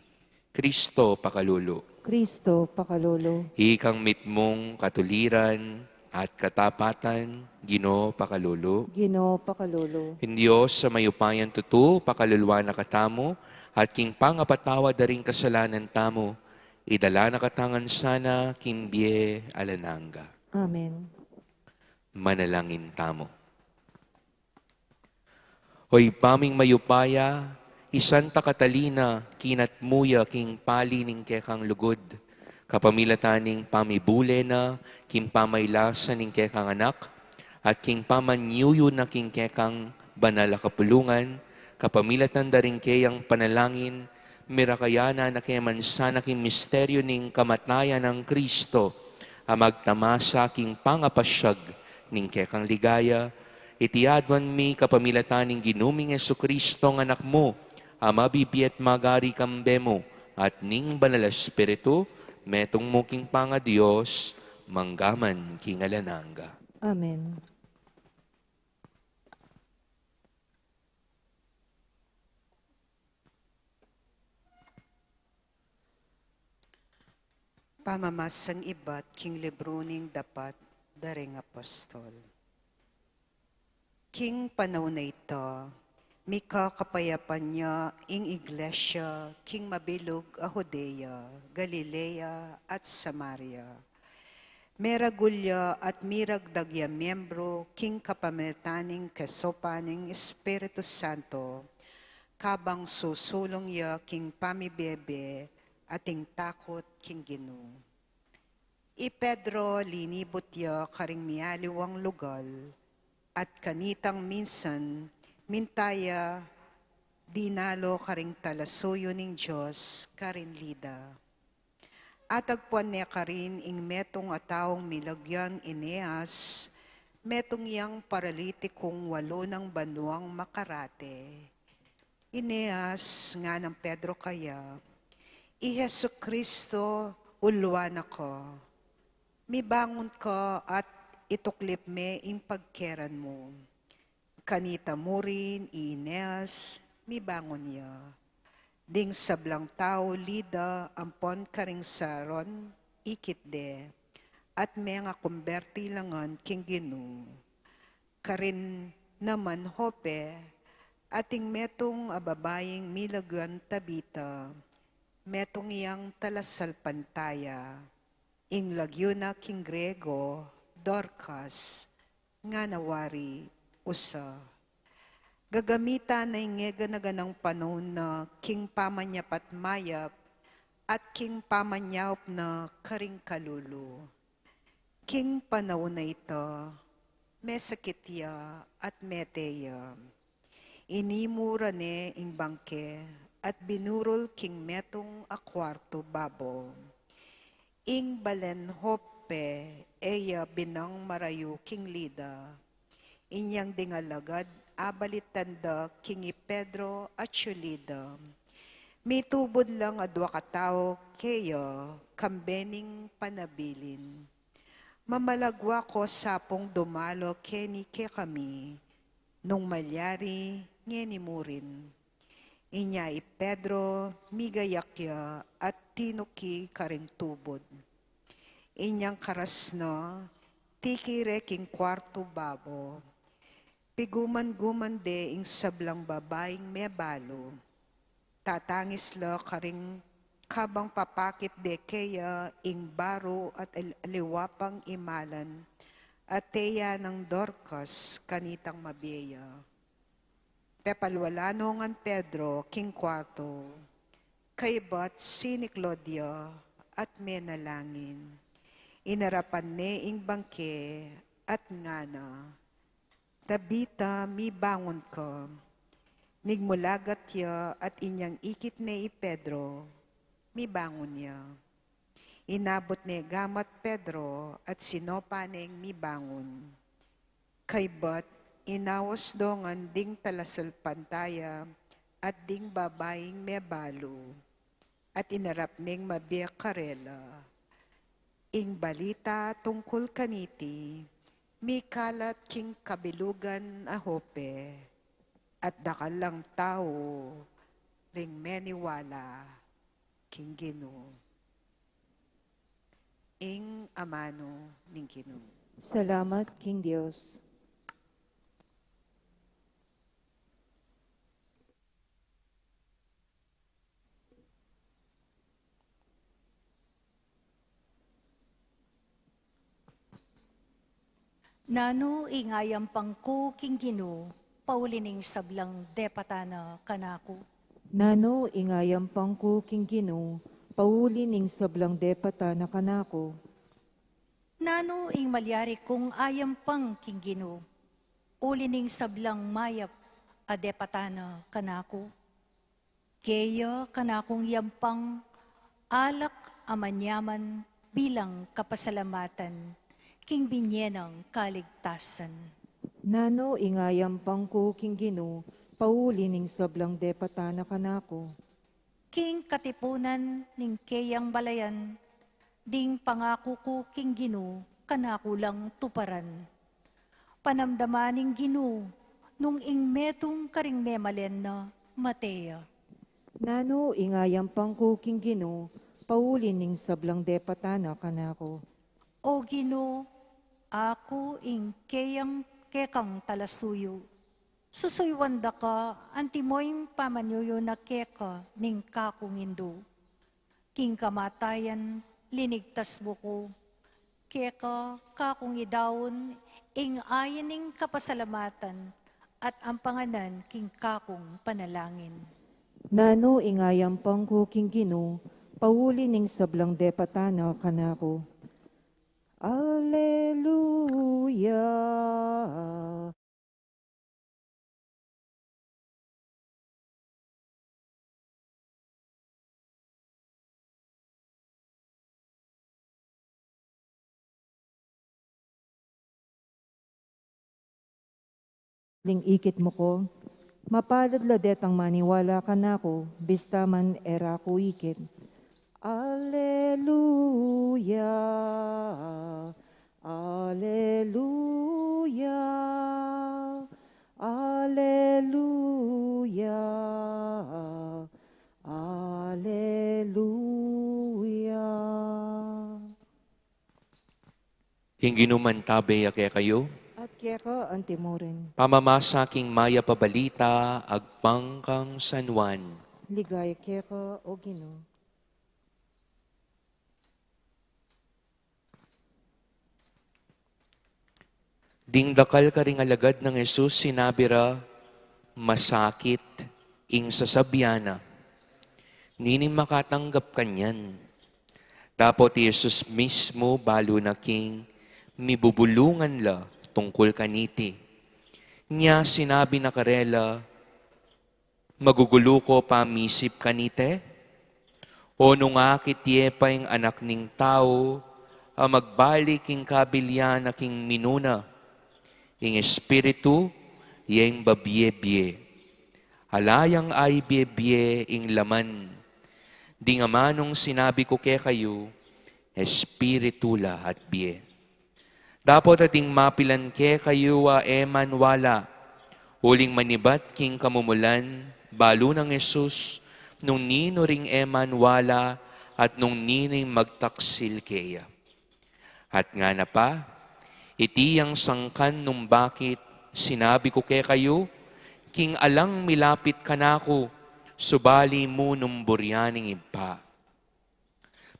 Kristo pakalulu. Kristo pakalulu. Ikang mitmung katuliran at katapatan, Ginu pakalulu. Ginu pakalulu. Ing Dios a mayupayang tutu, pakaluluan na katamu, at king pangapatawad da ring kasalanan tamu, idala na katamu ngan sana king bie alang angga. Amen. Manalangin tamu. O Ibpa ming mayupaya, I Santa Catalina, kinatmu ya king pali ning kekang lugud, kapamilatan ning pamibule na king pamaylasa ning kekang anak, at king pamanyuyu na king kekang banal a kapulungan, kapamilatan da ring keyang panalangin, mirakayanan na ke man sana king misteryu ning kamatayan nang Kristo, a magtamasa king pangapasyag ning kekang ligaya. Iti aduan mi kapamilatan ning Ginu ming Jesucristo, nga Anak mu, a mabibie at magari kambe mu, at ning Banal a Espiritu, metung mu king pangaDios, mangga man king alang angga. Amen. Pamamasang ibat king libru ning Dapat da ring Apostol. King panaun a ita, mika kapayapan ya ing Iglesia king mabilug a Judea, Galilea, at Samaria. Meragul ya at miragdag ya miembru king kapamilatan ning kesopan ning Espiritu Santo, kabang susulung ya king pamibie-bie at ing takut king Ginu. I Pedro linibut ya karing mialiwang lugal, at kanitang minsan minta ya dinalo karing talasuyu ning Dios karin Lida. Atagpuan ne karin ing metung a taung milagyan Eneas, metung yang paralitikung walu nang banuang makarate. Eneas, nganang Pedro kaya, i Jesucristo ulwan na ka. Mibangun ka at ituklip me ing pagkeran mu. Kanita murin i Eneas, mibangun ya. Ding sablang tau Lida ampon karing Saron, ikit de, at mengakumberti la ngan king Ginu. Karin naman Jope, ating metung a babaing milagyan Tabita, metung yang talasalpantaya, ing lagyu na king Griego, Dorcas, ngana wari usa. Gagamitan na ing ngega na ganang panaun na king pamanyap at mayap, at king pamanyaup na karing kalulu. King panaun a ita, mesakit ya at mete ya. Inimura ne ing bangke at binurul king metung a kuartu babo. Ing balen Jope, e ya binang marayu king Lida. Inyang ding alagad abalitan da king i Pedro atyu Lida. Mitubud lang adua katau keya kambe ning panabilin. Mamalagwa ko sapung dumalo keni kekami, nung malyari ngeni murin. Inya i Pedro migayak ya at tinuki karing tubud. Inyang karas na, tiki re king kuartu babo. Piguman-guman de ing sablang babaing mebalu. Tatangis la karing kabang papakit de keya ing baru at al-, aliwa pang imalan, at teya nang Dorcas kanitang mabie ya. Pepalwala no ngan Pedro king kuartu, kaybat siniklod ya at menalangin. Inarapan ne ing bangke at ngana, "Tabita, mibangun ka." Migmulagat ya at inyang ikit ne i Pedro, mibangun ya. Inabut ne gamat Pedro at sinopa neng mibangun. Kaybat inawas do ngan ding talasalpantaya at ding babaing mebalu, at inarap neng mabie karela. Ing balita tungkul kaniti mikalat king kabilugan a Jope, at dakal lang tau ring meniwala king Ginu. Ing amanu ning Ginu. Salamat king Dios. Nanu ing ayampang ku king Ginu, pauli ning sablang depatan na kanaku? Nanu ing ayampang ku king Ginu, pauli ning sablang depatan na kanaku? Nanu ing malyari kung ayampang king Ginu, uli ning sablang mayap a depatan na kanaku? Keya kanakung yampang, alak a manyaman bilang kapasalamatan king binye nang kaligtasan. Nanu ing ayampang ku king Ginu, pauli ning sablang depatan na kanaku? King katipunan ning keyang balayan, ding pangaku ku king Ginu, kanaku lang tuparan. Panamdaman ning Ginu, nung ing metung karing memalen na, mate ya. Nanu ing ayampang ku king Ginu, pauli ning sablang depatan na kanaku? O Ginu, aku ing keyang kekang talasuyu. Susuyuan da ka, antimo ing pamanyuyu na keka ning kakung indu. King kamatayan, linigtas mu ku. Keka, kakung idaun, ing ayan ning kapasalamatan, at ampanganan king kakung panalangin. Nanu ing ayampang ku king Ginu, pauli ning sablang depatan na kanaku? Alleluia. Ling ikit mu ku, mapalad la detang maniwala kanaku, bista man e ra ku ikit. Alleluia, alleluia, alleluia, alleluia. Ing Ginu mantabe ya kekayu. At keka antimurin. Pamamasa king mayap a balita agpang kang San Juan. Ligaya keka, O Ginu. Ding dakal karing alagad nang Jesus sinabi ra, "Masakit ing sasabian na. Nining makatanggap kanyan?" Dapot i Jesus mismu balu na king mibubulungan la tungkul kaniti. Nya sinabi na karela, "Magugulu ko pa misip kaniti? O nung akit ye pa ing Anak ning Tau a magbalik king kabilian na king minuna, ing Espiritu ye ing babie-bie. Ala yang aibie-bie ing laman. Ding amanung sinabi ku kekayu, Espiritu la at bie." Dapot ating mapilan kekayu a e manwala, uling manibat king kamumulan, balu nang Jesus nung ninu ring e manwala at nung ninu ing magtaksil keya. At ngana pa, "Iti yang sangkan nung bakit sinabi ku kekayu, king alang milapit kanaku, subali mu nung burian ing Ibpa."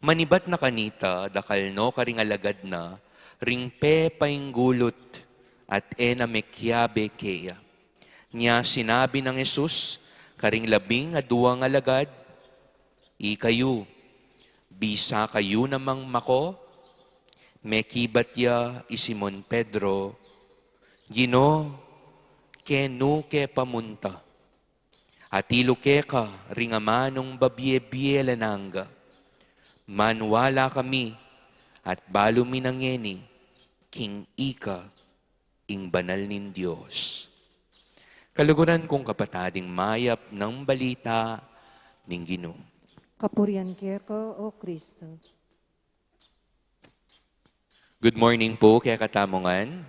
Manibat na kanita, dakal no karing alagad na ring pepainggulut at e na mekiabe keya. Nya sinabi nang Jesus karing labing aduang alagad, "Ikayu, bisa kayu namang mako?" Mekibat ya i Simon Pedro, "Ginu, kenu ke pa munta? Atilu keka ring amanung babie-bie alang angga. Manwala kami at balu mi na ngeni king ika ing banal ning Dios." Kaluguran kung kapatad, ing mayap nang balita ning Ginu. Kapurian keka, O Kristo. Good morning po kekatamu ngan.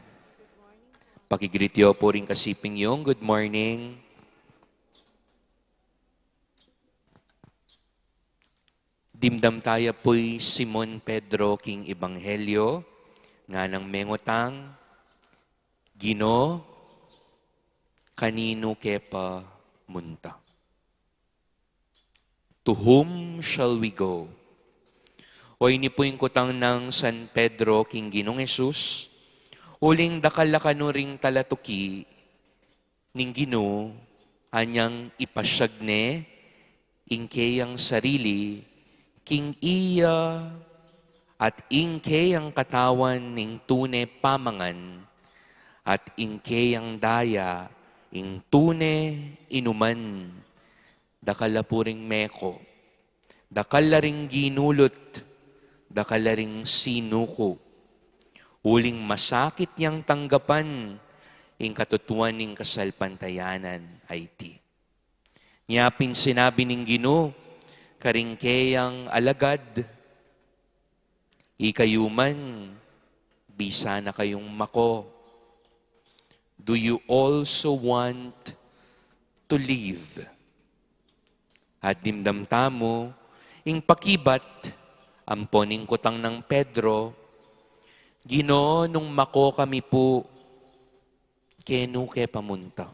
Paki-greet yu pu ring kasiping yu. Good morning. Dimdam taya pu i Simon Pedro king Ebanghelyo, nganang mengutang, "Ginu, kaninu ke pa munta?" To whom shall we go? O ini pu ing kutang nang San Pedro king Ginung Jesus, uling dakal la kanu ring talatuki ning Ginu, anyang ipasyag ne ing keyang sarili king iya, at ing keyang katawan ing tune pamangan, at ing keyang daya ing tune inuman. Dakal la pu ring meko, dakal la ring ginulut, dakal la ring sinuku. Uling masakit yang tanggapan ing katutuan ning kasalpantayanan a iti. Nya pin sinabi ning Ginu karing keyang alagad, "Ikayu man, bisa na kayung mako. Do you also want to live?" At dimdam tamu ing pakibat ampo ning kutang nang Pedro, "Ginu, nung mako kami pu, kenu ke pamunta?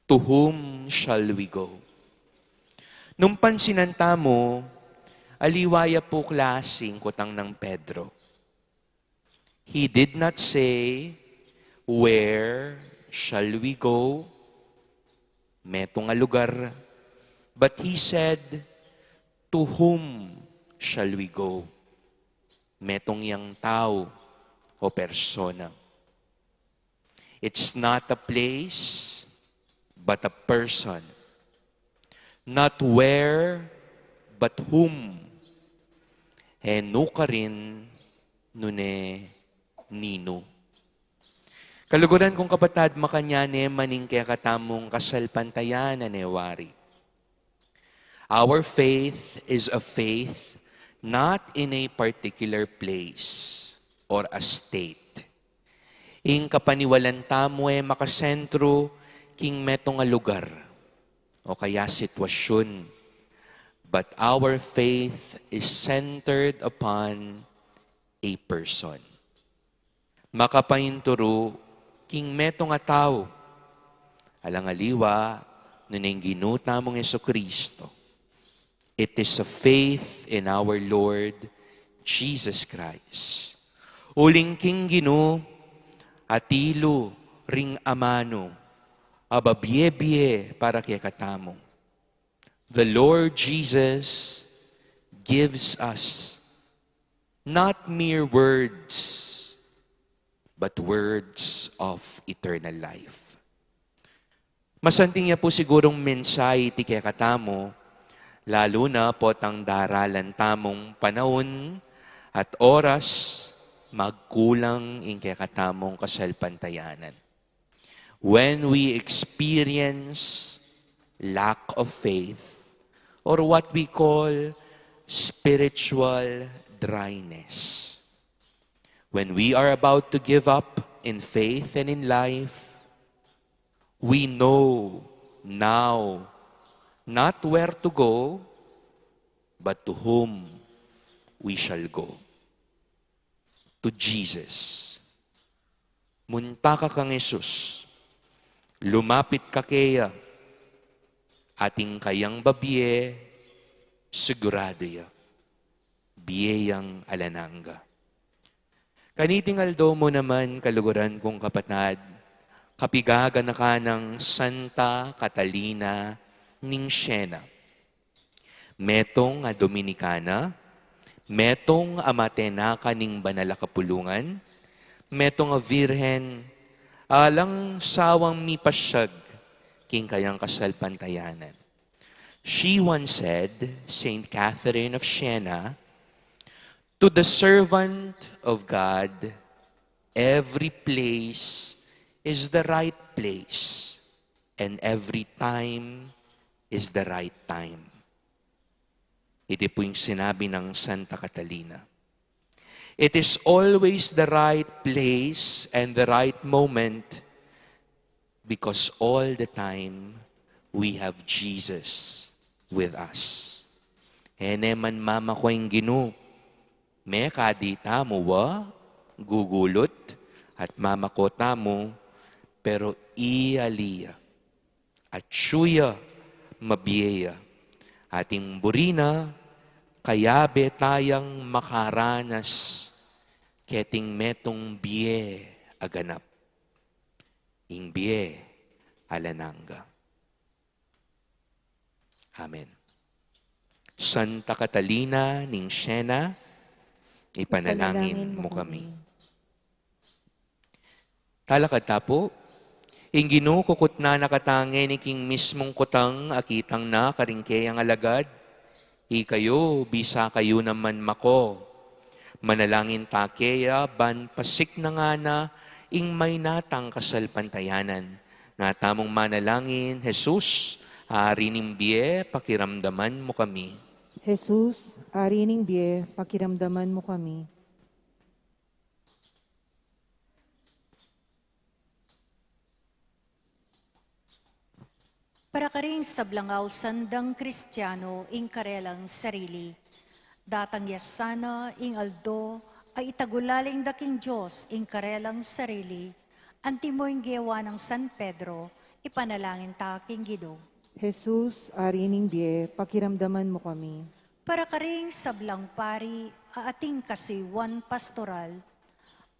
To whom shall we go?" Nung pansinan tamu, aliwa ya pu klasing kutang nang Pedro. He did not say, "Where shall we go?" Metung a lugar. But he said, "To whom shall we go?" Metung yang tau o persona. It's not a place, but a person. Not where, but whom. E nu karin, nune ninu. Kaluguran kung kapatad, makanyan ne man ing kekatamung kasalpantayanan, e wari. Our faith is a faith not in a particular place or a state. Ing kapaniwalan tamu e makasentru king metung a lugar o kaya sitwasyun, but our faith is centered upon a person. Makapainturu king metung a tau, alang aliwa nune ing Ginu tamung Jesucristo. It is a faith in our Lord Jesus Christ. Uling king Ginu, atilu ring amanu a babie-bie para kekatamu. The Lord Jesus gives us not mere words, but words of eternal life. Masanting ya pu sigurung mensahe iti kekatamu, lalu na potang daralan tamung panaun at oras magkulang ing kekatamung kasalpantayanan. When we experience lack of faith, or what we call spiritual dryness, when we are about to give up in faith and in life, we know now not where to go, but to whom we shall go. To Jesus. Munta ka kang Jesus, lumapit ka keya, at ing kayang babie, siguradu ya, bie yang alang angga. Kaniting aldo mu naman, kaluguran kung kapatad, kapigaganakan nang Santa Catalina ning Siena. Metung a Dominikana, metung a matenaka ning banal a kapulungan, metung a birhen, alang sawang mipasyag king kayang kasalpantayanan. She once said, Saint Catherine of Siena, "To the servant of God, every place is the right place, and every time is the right time." Iti pu ing sinabi nang Santa Catalina. It is always the right place and the right moment because all the time we have Jesus with us. E ne man mamako ing Ginu, mekadi tamu wa, gugulut, at mamako tamu, pero iya ali ya, atyu ya, mabie ya, at ing buri na, kayabe tayang makaranas keting metung bie a ganap, ing bie alang angga. Amen. Santa Catalina ning Siena, ipanalangin mu kami. Talakad ta pu. Ing Ginu kukutnan na kata ngeni king mismung kutang akitang na karing keyang alagad, ikayu bisa kayu naman mako. Manalangin ta keya ban pasiknangan na ing maynatang kasalpantayanan. Nga tamung manalangin, Jesus, Ari ning bie, pakiramdaman mu kami. Jesus, Ari ning bie, pakiramdaman mu kami. Para karing sablang ausan dang Kristiano ing karelang sarili. Datang ya sana ing aldo a itagulaling da king Dios ing karelang sarili, antimo ing gewa nang San Pedro, ipanalangin ta king Ginu. Jesus, Ari ning bie, pakiramdaman mu kami. Para karing sablang pari a ating kasuyuan pastoral,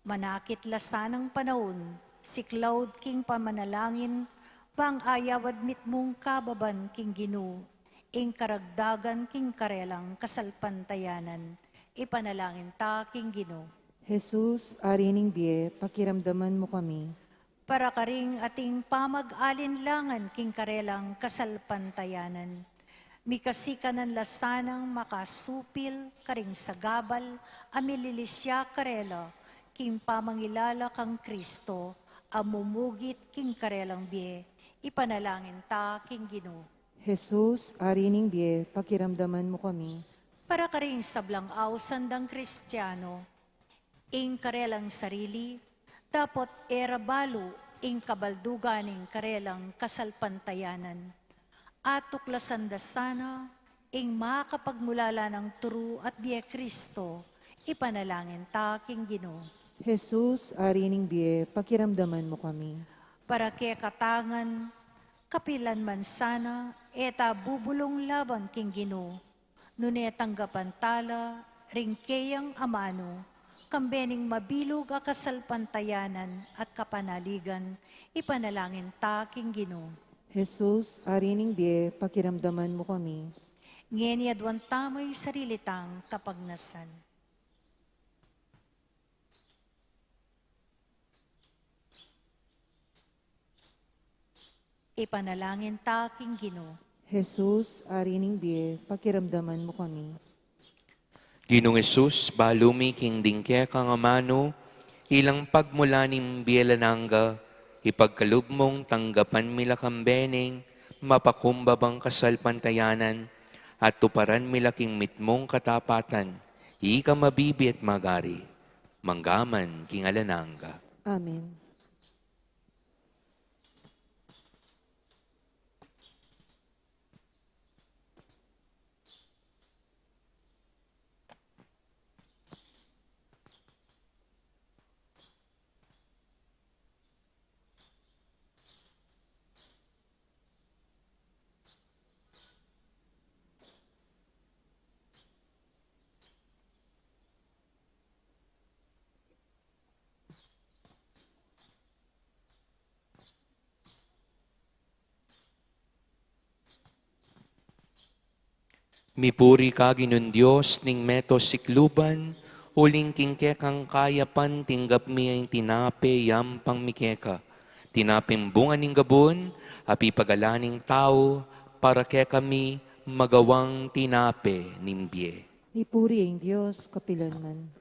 manakit la sanang panaun, siklaud king pamanalangin, bang ayawad mitmung kababan king Ginu, ing karagdagan king karelang kasalpantayanan, ipanalangin ta king Ginu. Jesus, Ari ning bie, pakiramdaman mu kami. Para karing ating pamag-alinlangan king karelang kasalpantayanan. Mikasikanan la sanang makasupil karing sagabal a mililisya karela king pamangilala kang Kristo a mumugit king karelang bie, ipanalangin ta king Ginu. Jesus, Ari ning bie, pakiramdaman mu kami. Para karing sablang ausan dang Kristiano, ing karelang sarili, dapot e ra balu ing kabaldugan ning karelang kasalpantayanan. Atuklasan da sana ing makapagmulala nang turu at bie Kristo, ipanalangin ta king Ginu. Jesus, Ari ning bie, pakiramdaman mu kami. Para keka tangan, kapilan man sana, e ta bubulung laban king Ginu, nune tanggapan ta la ring keyang amanu, kambe ning mabilug a kasalpantayanan at kapanaligan, ipanalangin ta king Ginu. Jesus, Ari ning bie, pakiramdaman mu kami. Ngeni aduan tamu ing sarili tang kapagnasan. Ipanalangin ta king Ginu. Jesus, Ari ning bie, pakiramdaman mu kami. Ginung Jesus, balu mi king ding kekang amanu, ilang pagmulan ning bie alang angga, ipagkalub mung tanggapan mi la kambe ning mapakumbabang kasalpantayanan, at tuparan mi la king mitmung katapatan, ika mabibie at magari, mangga man king alang angga. Amen. Mipuri ka Ginung Dios ning meto sikluban, uling king kekang kayapan tinggap mi ing tinape yampang mi keka. Tinapeng bunga ning gabun, a pipagalan ning tau, para kekami magawang tinape ning bie. Mipuri ing Dios kapilanman.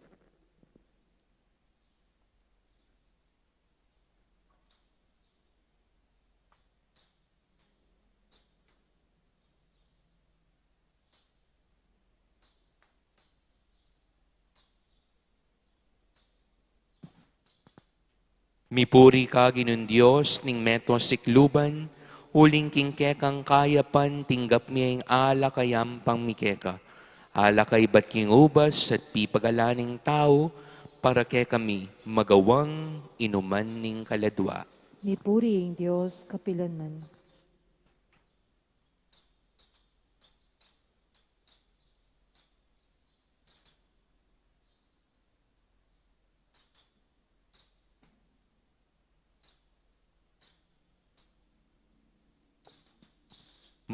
Mipuri ka Ginung Dios ning meto sikluban, uling king kekang kayapan tinggap mi ing alak a yampang mi keka. Alak a ibat king ubas at pipagalan ning tau, para kekami magawang inuman ning kaladua. Mipuri ing Dios kapilanman.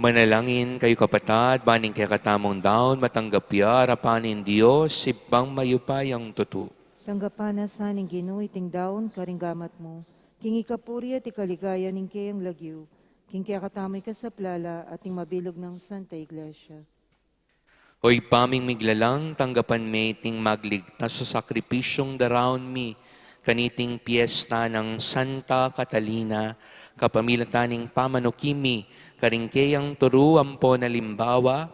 Manalangin kayu, kapatad, ban ing kekatamung daun matanggap ya arapan ning Dios, Ibpang mayupayang tutu. Tanggapan na sa ning Ginu iting daun karing gamat mu, king ikapuri at ikaligaya ning keyang lagyu, king kekatamung ikasaplala at ning mabilug nang Santa Iglesia. O Ibpa ming miglalang, tanggapan me iting magligtas a sakripisyung daraun mi kaniting piesta nang Santa Catalina, kapamilatan ning pamanuki mi karing keyang turu ampon alimbawa,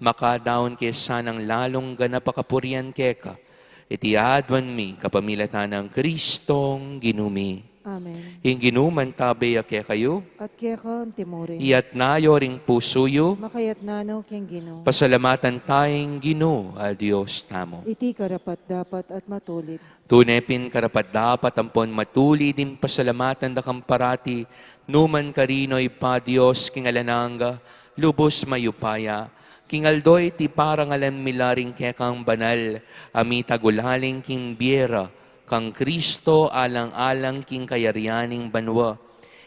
makadaun ke sanang lalung ganap a kapurian keka. Iti aduan mi kapamilatan nang Kristong Ginu mi. Amen. Ing Ginu mantabe ya kekayu. At keka antimurin. Iyatas yu ring pusu yu. Makayatas no king Ginu. Pasalamatan taya ing Ginu a Dios tamu. Iti karapat-dapat at matulid. Tune pin karapat-dapat ampon matulid ing pasalamatan da kang parati, nukarin man, O Ibpa, Dios king alang angga, lubus mayupaya. King aldo iti parangalan mi la ring kekang banal a mitagulaling king bie ra, kang Kristo alang-alang king kayarian ning banua.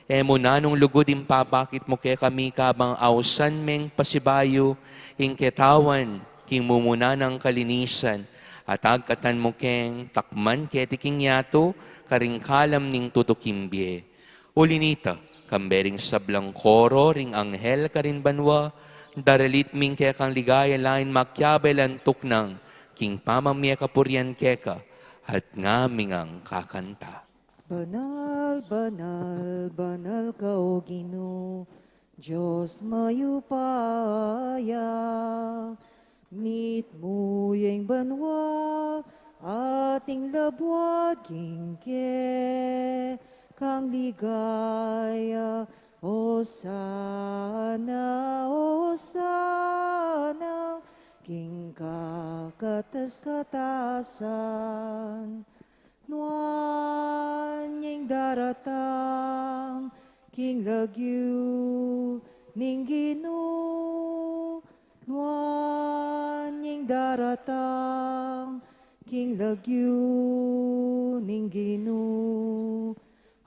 E mu nanung lugud ing papakit mu kekami kabang ausan meng pasibayu ing ketawan king mumuna nang kalinisan, at agkatan mu keng takman keti king yatu karing kalam ning tutuking bie. Uli nita, kambe ring sablang koro ring anghel karin banua, daralit ming kekang ligaya lain makiabe lan tuknang king pamamie kapurian keka, at ngaming kakanta. Banal, banal, banal ka, O Ginu, Dios mayupaya, mitmu ya ing banua at ing labuad king kekang ligaya. Osana, osana, king kakatas-katasan. Nuan ya ing daratang king lagyu ning Ginu. Nuan ya ing daratang king lagyu ning Ginu.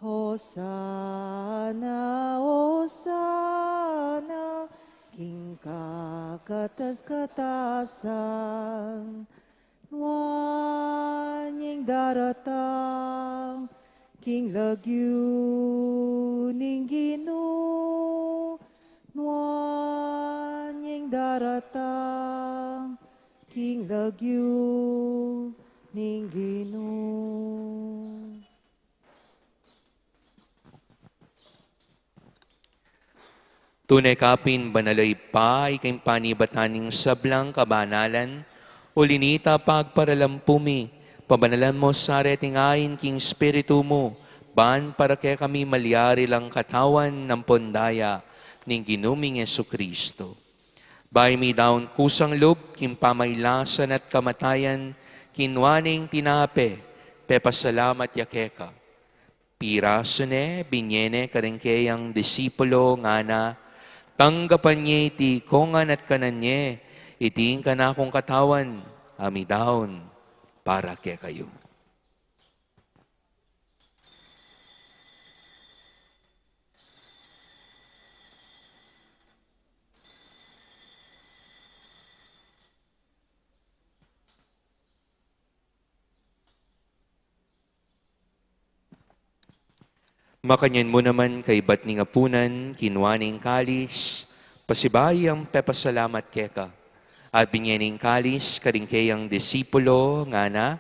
Osana, osana, king kakatas-katasan. Nuan ya ing daratang king lagyu ning Ginu. Nuan ya ing daratang king lagyu ning Ginu. Tune ka pin banal, O Ibpa, ika ing panibatan ning sablang kabanalan. Uli nita, pagparalampu mi, pabanalan mu sa reting ain king Espiritu mu, ban para kekami malyari lang katawan ampon daya ning Ginu ming Jesucristo. Bayu mi daun kusang lub king pamailasan at kamatayan, kinua ne ing tinape, pepasalamat ya keka. Pirasu ne, binie ne karing keyang disipulo, ngana: Tanggapan ye iti kongan at kanan ye, iti ing kanakung katawan a midaun para kekayu. Makanyan mu naman, kaibat ning apunan, kinua ne ing kalis, pasibayu yang pepasalamat keka, at binie ne ing kalis karing keyang disipulo, ngana: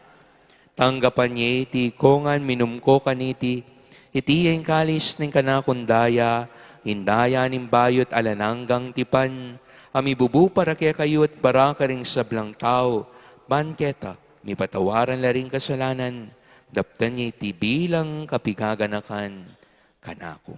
Tanggapan ye iti kongan, minum ko kaniti, iti ya ing kalis ning kanakung daya, ing daya ning bayu't alang anggang tipan, a mibubu para kekayu at para karing sablang tau, ban keta mipatawaran la ring kasalanan. Daptan ye iti bilang kapigaganakan kanaku.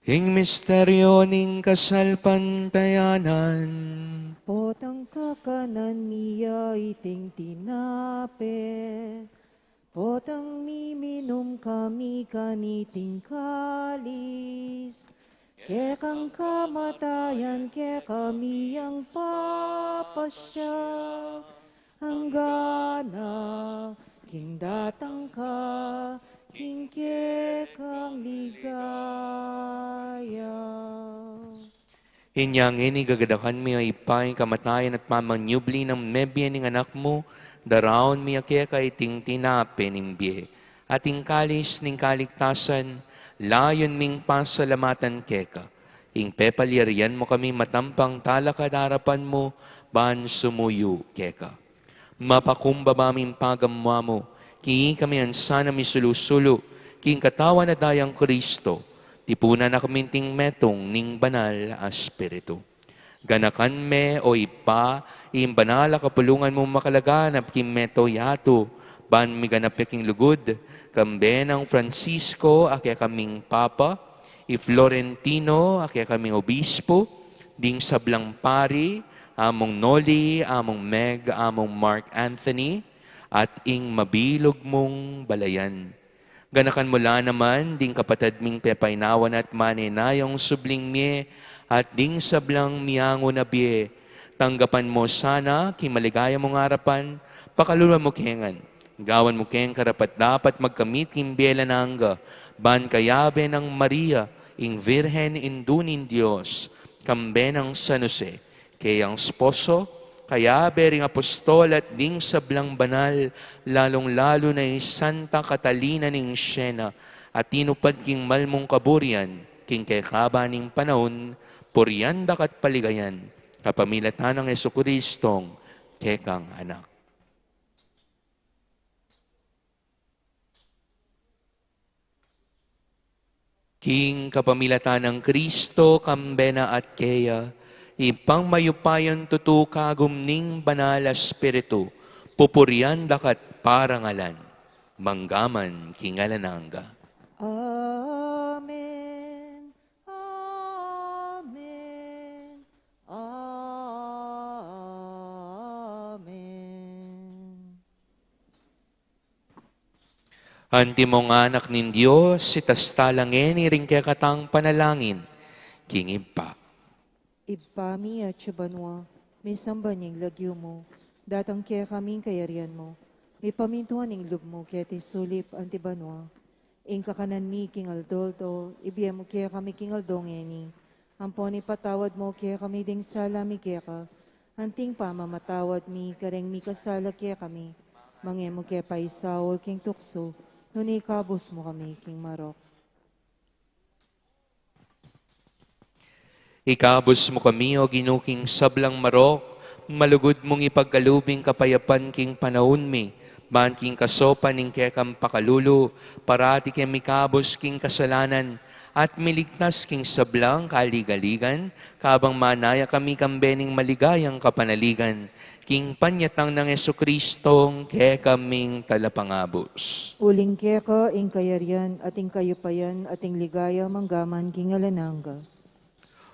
Ing misteryo ning kasalpantayanan. Potang kakanan mi ya iting tinape, potang miminum kami kaniting kalis. kalis. Kekang kamatayan, kekami yang papasya, anggana king datang ka king kekang ligaya. Inya ngeni gaganakan mi, O Ibpa, ing kamatayan at pamanyubli nang mebie ning Anak mu, daraun mi keka iting tinape ning bie at ing kalis ning kaligtasan, layun ming pasalamatan keka, ing pepalyarian mu kami matampang talakad king arapan mu ban sumuyu keka. Mapakumbaba ming pagamuan mu, king ikami ngan sana misulu-sulu king Katawan at Dayang Kristo, tipunan na kami king metung ning Banal a Espiritu. Ganakan me, O Ibpa, ing banal a kapulungan mung makalaganap king mabilug a yatu, ban miganap ya king lugud, kambe nang Francisco a kekaming Papa, i Florentino a kekaming Obispo, ding sablang pari, Among Noli, Among Meg, Among Mark Anthony, at ing mabilug mung balayan. Ganakan mu la naman ding kapatad ming pepainawa na at manenayang subling mie, at ding sablang miangu na bie. Tanggapan mu sana king maligaya mung arapan, pakaluluan mu ke ngan, gawan mu keng karapat-dapat magkamit king bie alang angga, ban kayabe nang Maria, ing Virgen Indu ning Dios, kambe nang San Jose, keyang esposo, kayabe ring apostol at ding sablang banal, lalung-lalu na i Santa Catalina ning Siena, a tinupad king mal mung kaburian king kekaba ning panaun, purian da ka at paligayan, kapamilatan nang Jesucristong kekang Anak. King kapamilatan nang Kristo, kambe na at keya, Ibpang mayupayang tutu, kagum ning Banal a Espiritu, pupurian da ka at parangalan, mangga man king alang angga. Amen. Amen. Amen. Antimong anak ning Dios, itasta la ngeni ring kekatang panalangin king Ibpa. Ibpa mi, atsu ka banua, misamban ya ing lagyu mu, datang kekami ing kayarian mu, mipamintuan ing lub mu keti sulip anti banua. Ing kakanan mi king aldo-aldo, ibie mu kekami king aldo ngeni. Ampon ipatawad mu kekami ding sala mi keka, anting pamamatawad mi kareng mikasala kekami. Manga e mu ke paisaul king tuksu, nune ikabus mu kami king marok. Ikabus mu kami, O Ginu, king sablang marok, malugud mung ipagkalub ing kapayapan king panaun mi, ban king kasaupan ning kekang pakalulu, parati ke mikabus king kasalanan, at miligtas king sablang kaligaligan, kabang manaya kami kambe ning maligayang kapanaligan, king panyatang nang Jesucristong kekaming Talapangabus. Uling keka ing kayarian, at ing kayupayan, at ing ligaya, mangga man king alang angga.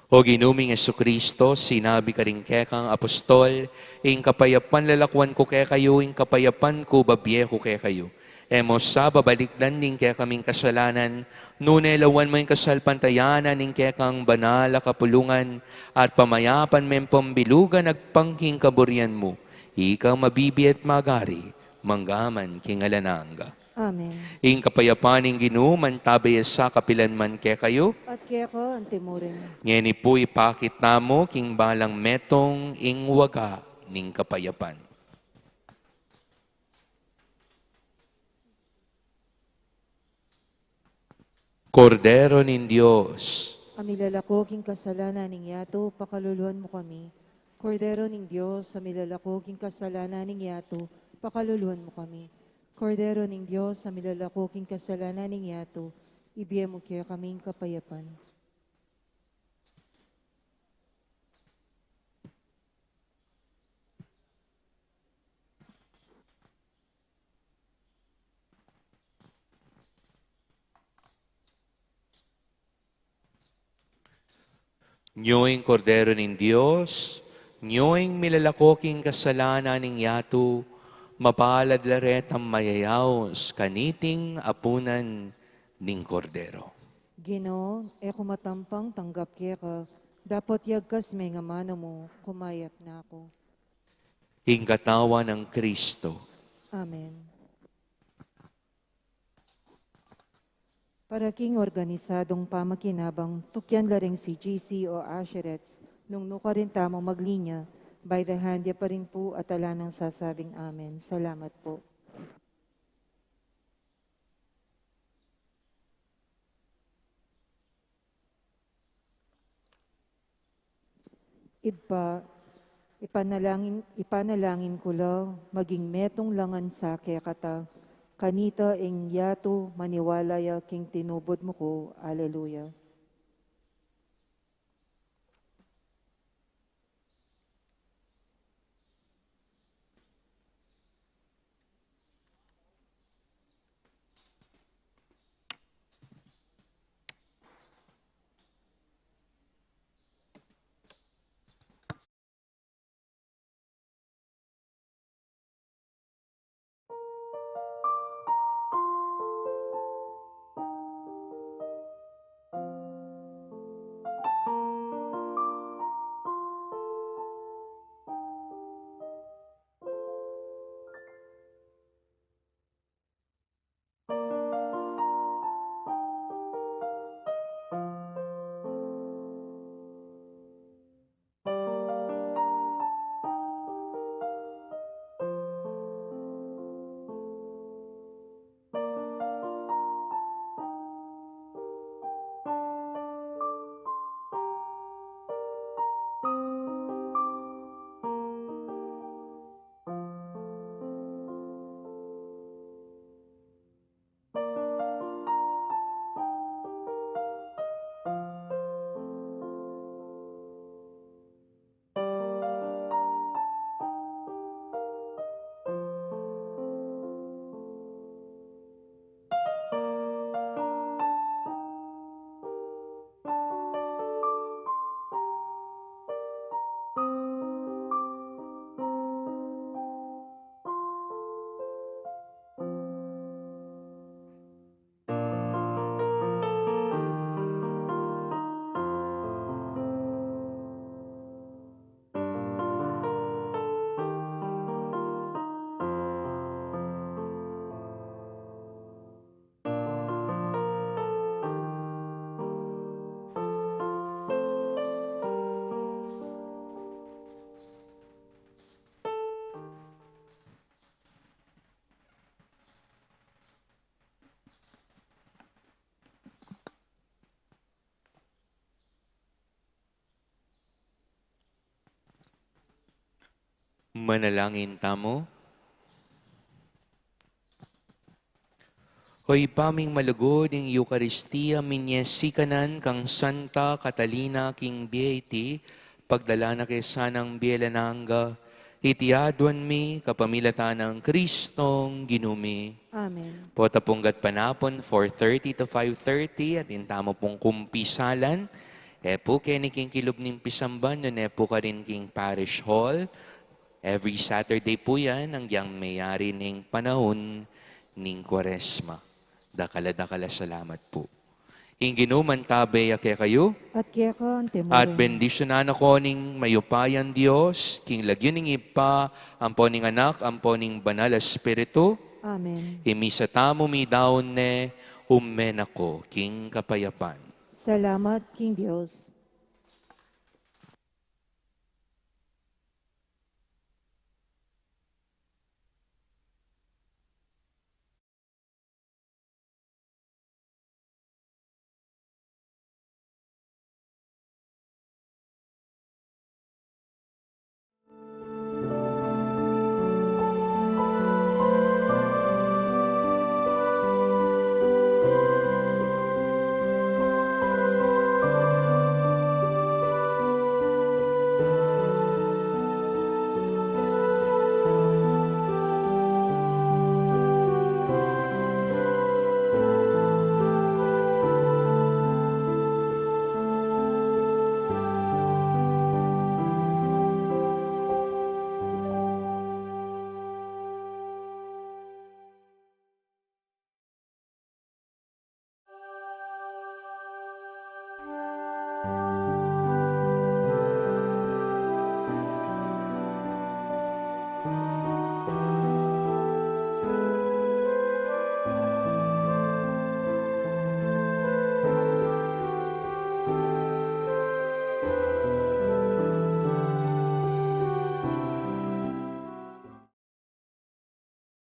O Ginu ming Jesucristo, sinabi ka ring kekang apostol, ing kapayapan lalakuan ku kekayu, ing kapayapan ku babie ku kekayu. E mu sa babalikdan ding kekaming kasalanan, nune lawan mu ing kasalpantayanan ning kekang banal a kapulungan, at pamayapan meng pambilugan agpang king kaburian mu. Ika mabibie at magari, mangga man king alang angga. Amen. Ing kapayapan ning Ginu mantabe ya sa kapilan man kekayu. At keka antimurin. Ngeni pu ipakit tamu king balang metung ing waga ning kapayapan. Kordero ning Dios. A milalako king kasalanan ning yatu, pakaluluan mu kami. Kordero ning Dios, a milalako king kasalanan ning yatu, pakaluluan mu kami. Kordero ning Dios, a milalako king kasalanan ning yatu, ibie mu kekaming kapayapan. Nyo ing Kordero ning Dios, nyo ing milalako king kasalanan ning yatu, mapalad la retang mayayaus kaniting apunan ning Kordero. Ginu, e ku matampang tanggap keka, dapot yagkas me ing amanu mu, kumayap na ku. Ing katawan nang Kristo. Amen. Para king organisadung pamakinabang, tukyan la ring C G C o usherettes, nung nukarin tamu maglinya, by the hand ya pa rin pu at ala nang sasabing amen. Salamat pu. Ibpa, ipanalangin, ipanalangin ku la maging metung la ngan sa kekata, kanita ing yatu maniwala ya king tinubud mu ku. Alleluia. Manalangin tamu. O Ibpa ming malugud, ing Eukaristia minie sikanan kang Santa Catalina king Beati, pagdala na ke sanang bie alang angga, iti aduan mi kapamilatan nang Kristong Ginu mi. Amen. Pota pung gatpanapun, four thirty to five thirty, atin tamu pung kumpisalan. E pu keni king kilub ning pisamban, nune pu karin king parish hall. Every Saturday pu yan, agyang meyari ning panaun ning Kuaresma. Dakal a dakal a salamat pu. Ing Ginu mantabe ya kekayu. At keka naman. At bendisyunan na kayu ning mayupayang Dios, king lagyu ning Ibpa, ampo ning Anak, ampo ning Banal a Espiritu. Amen. Ing misa tamu midaun ne, ume na ko king kapayapan. Salamat king Dios.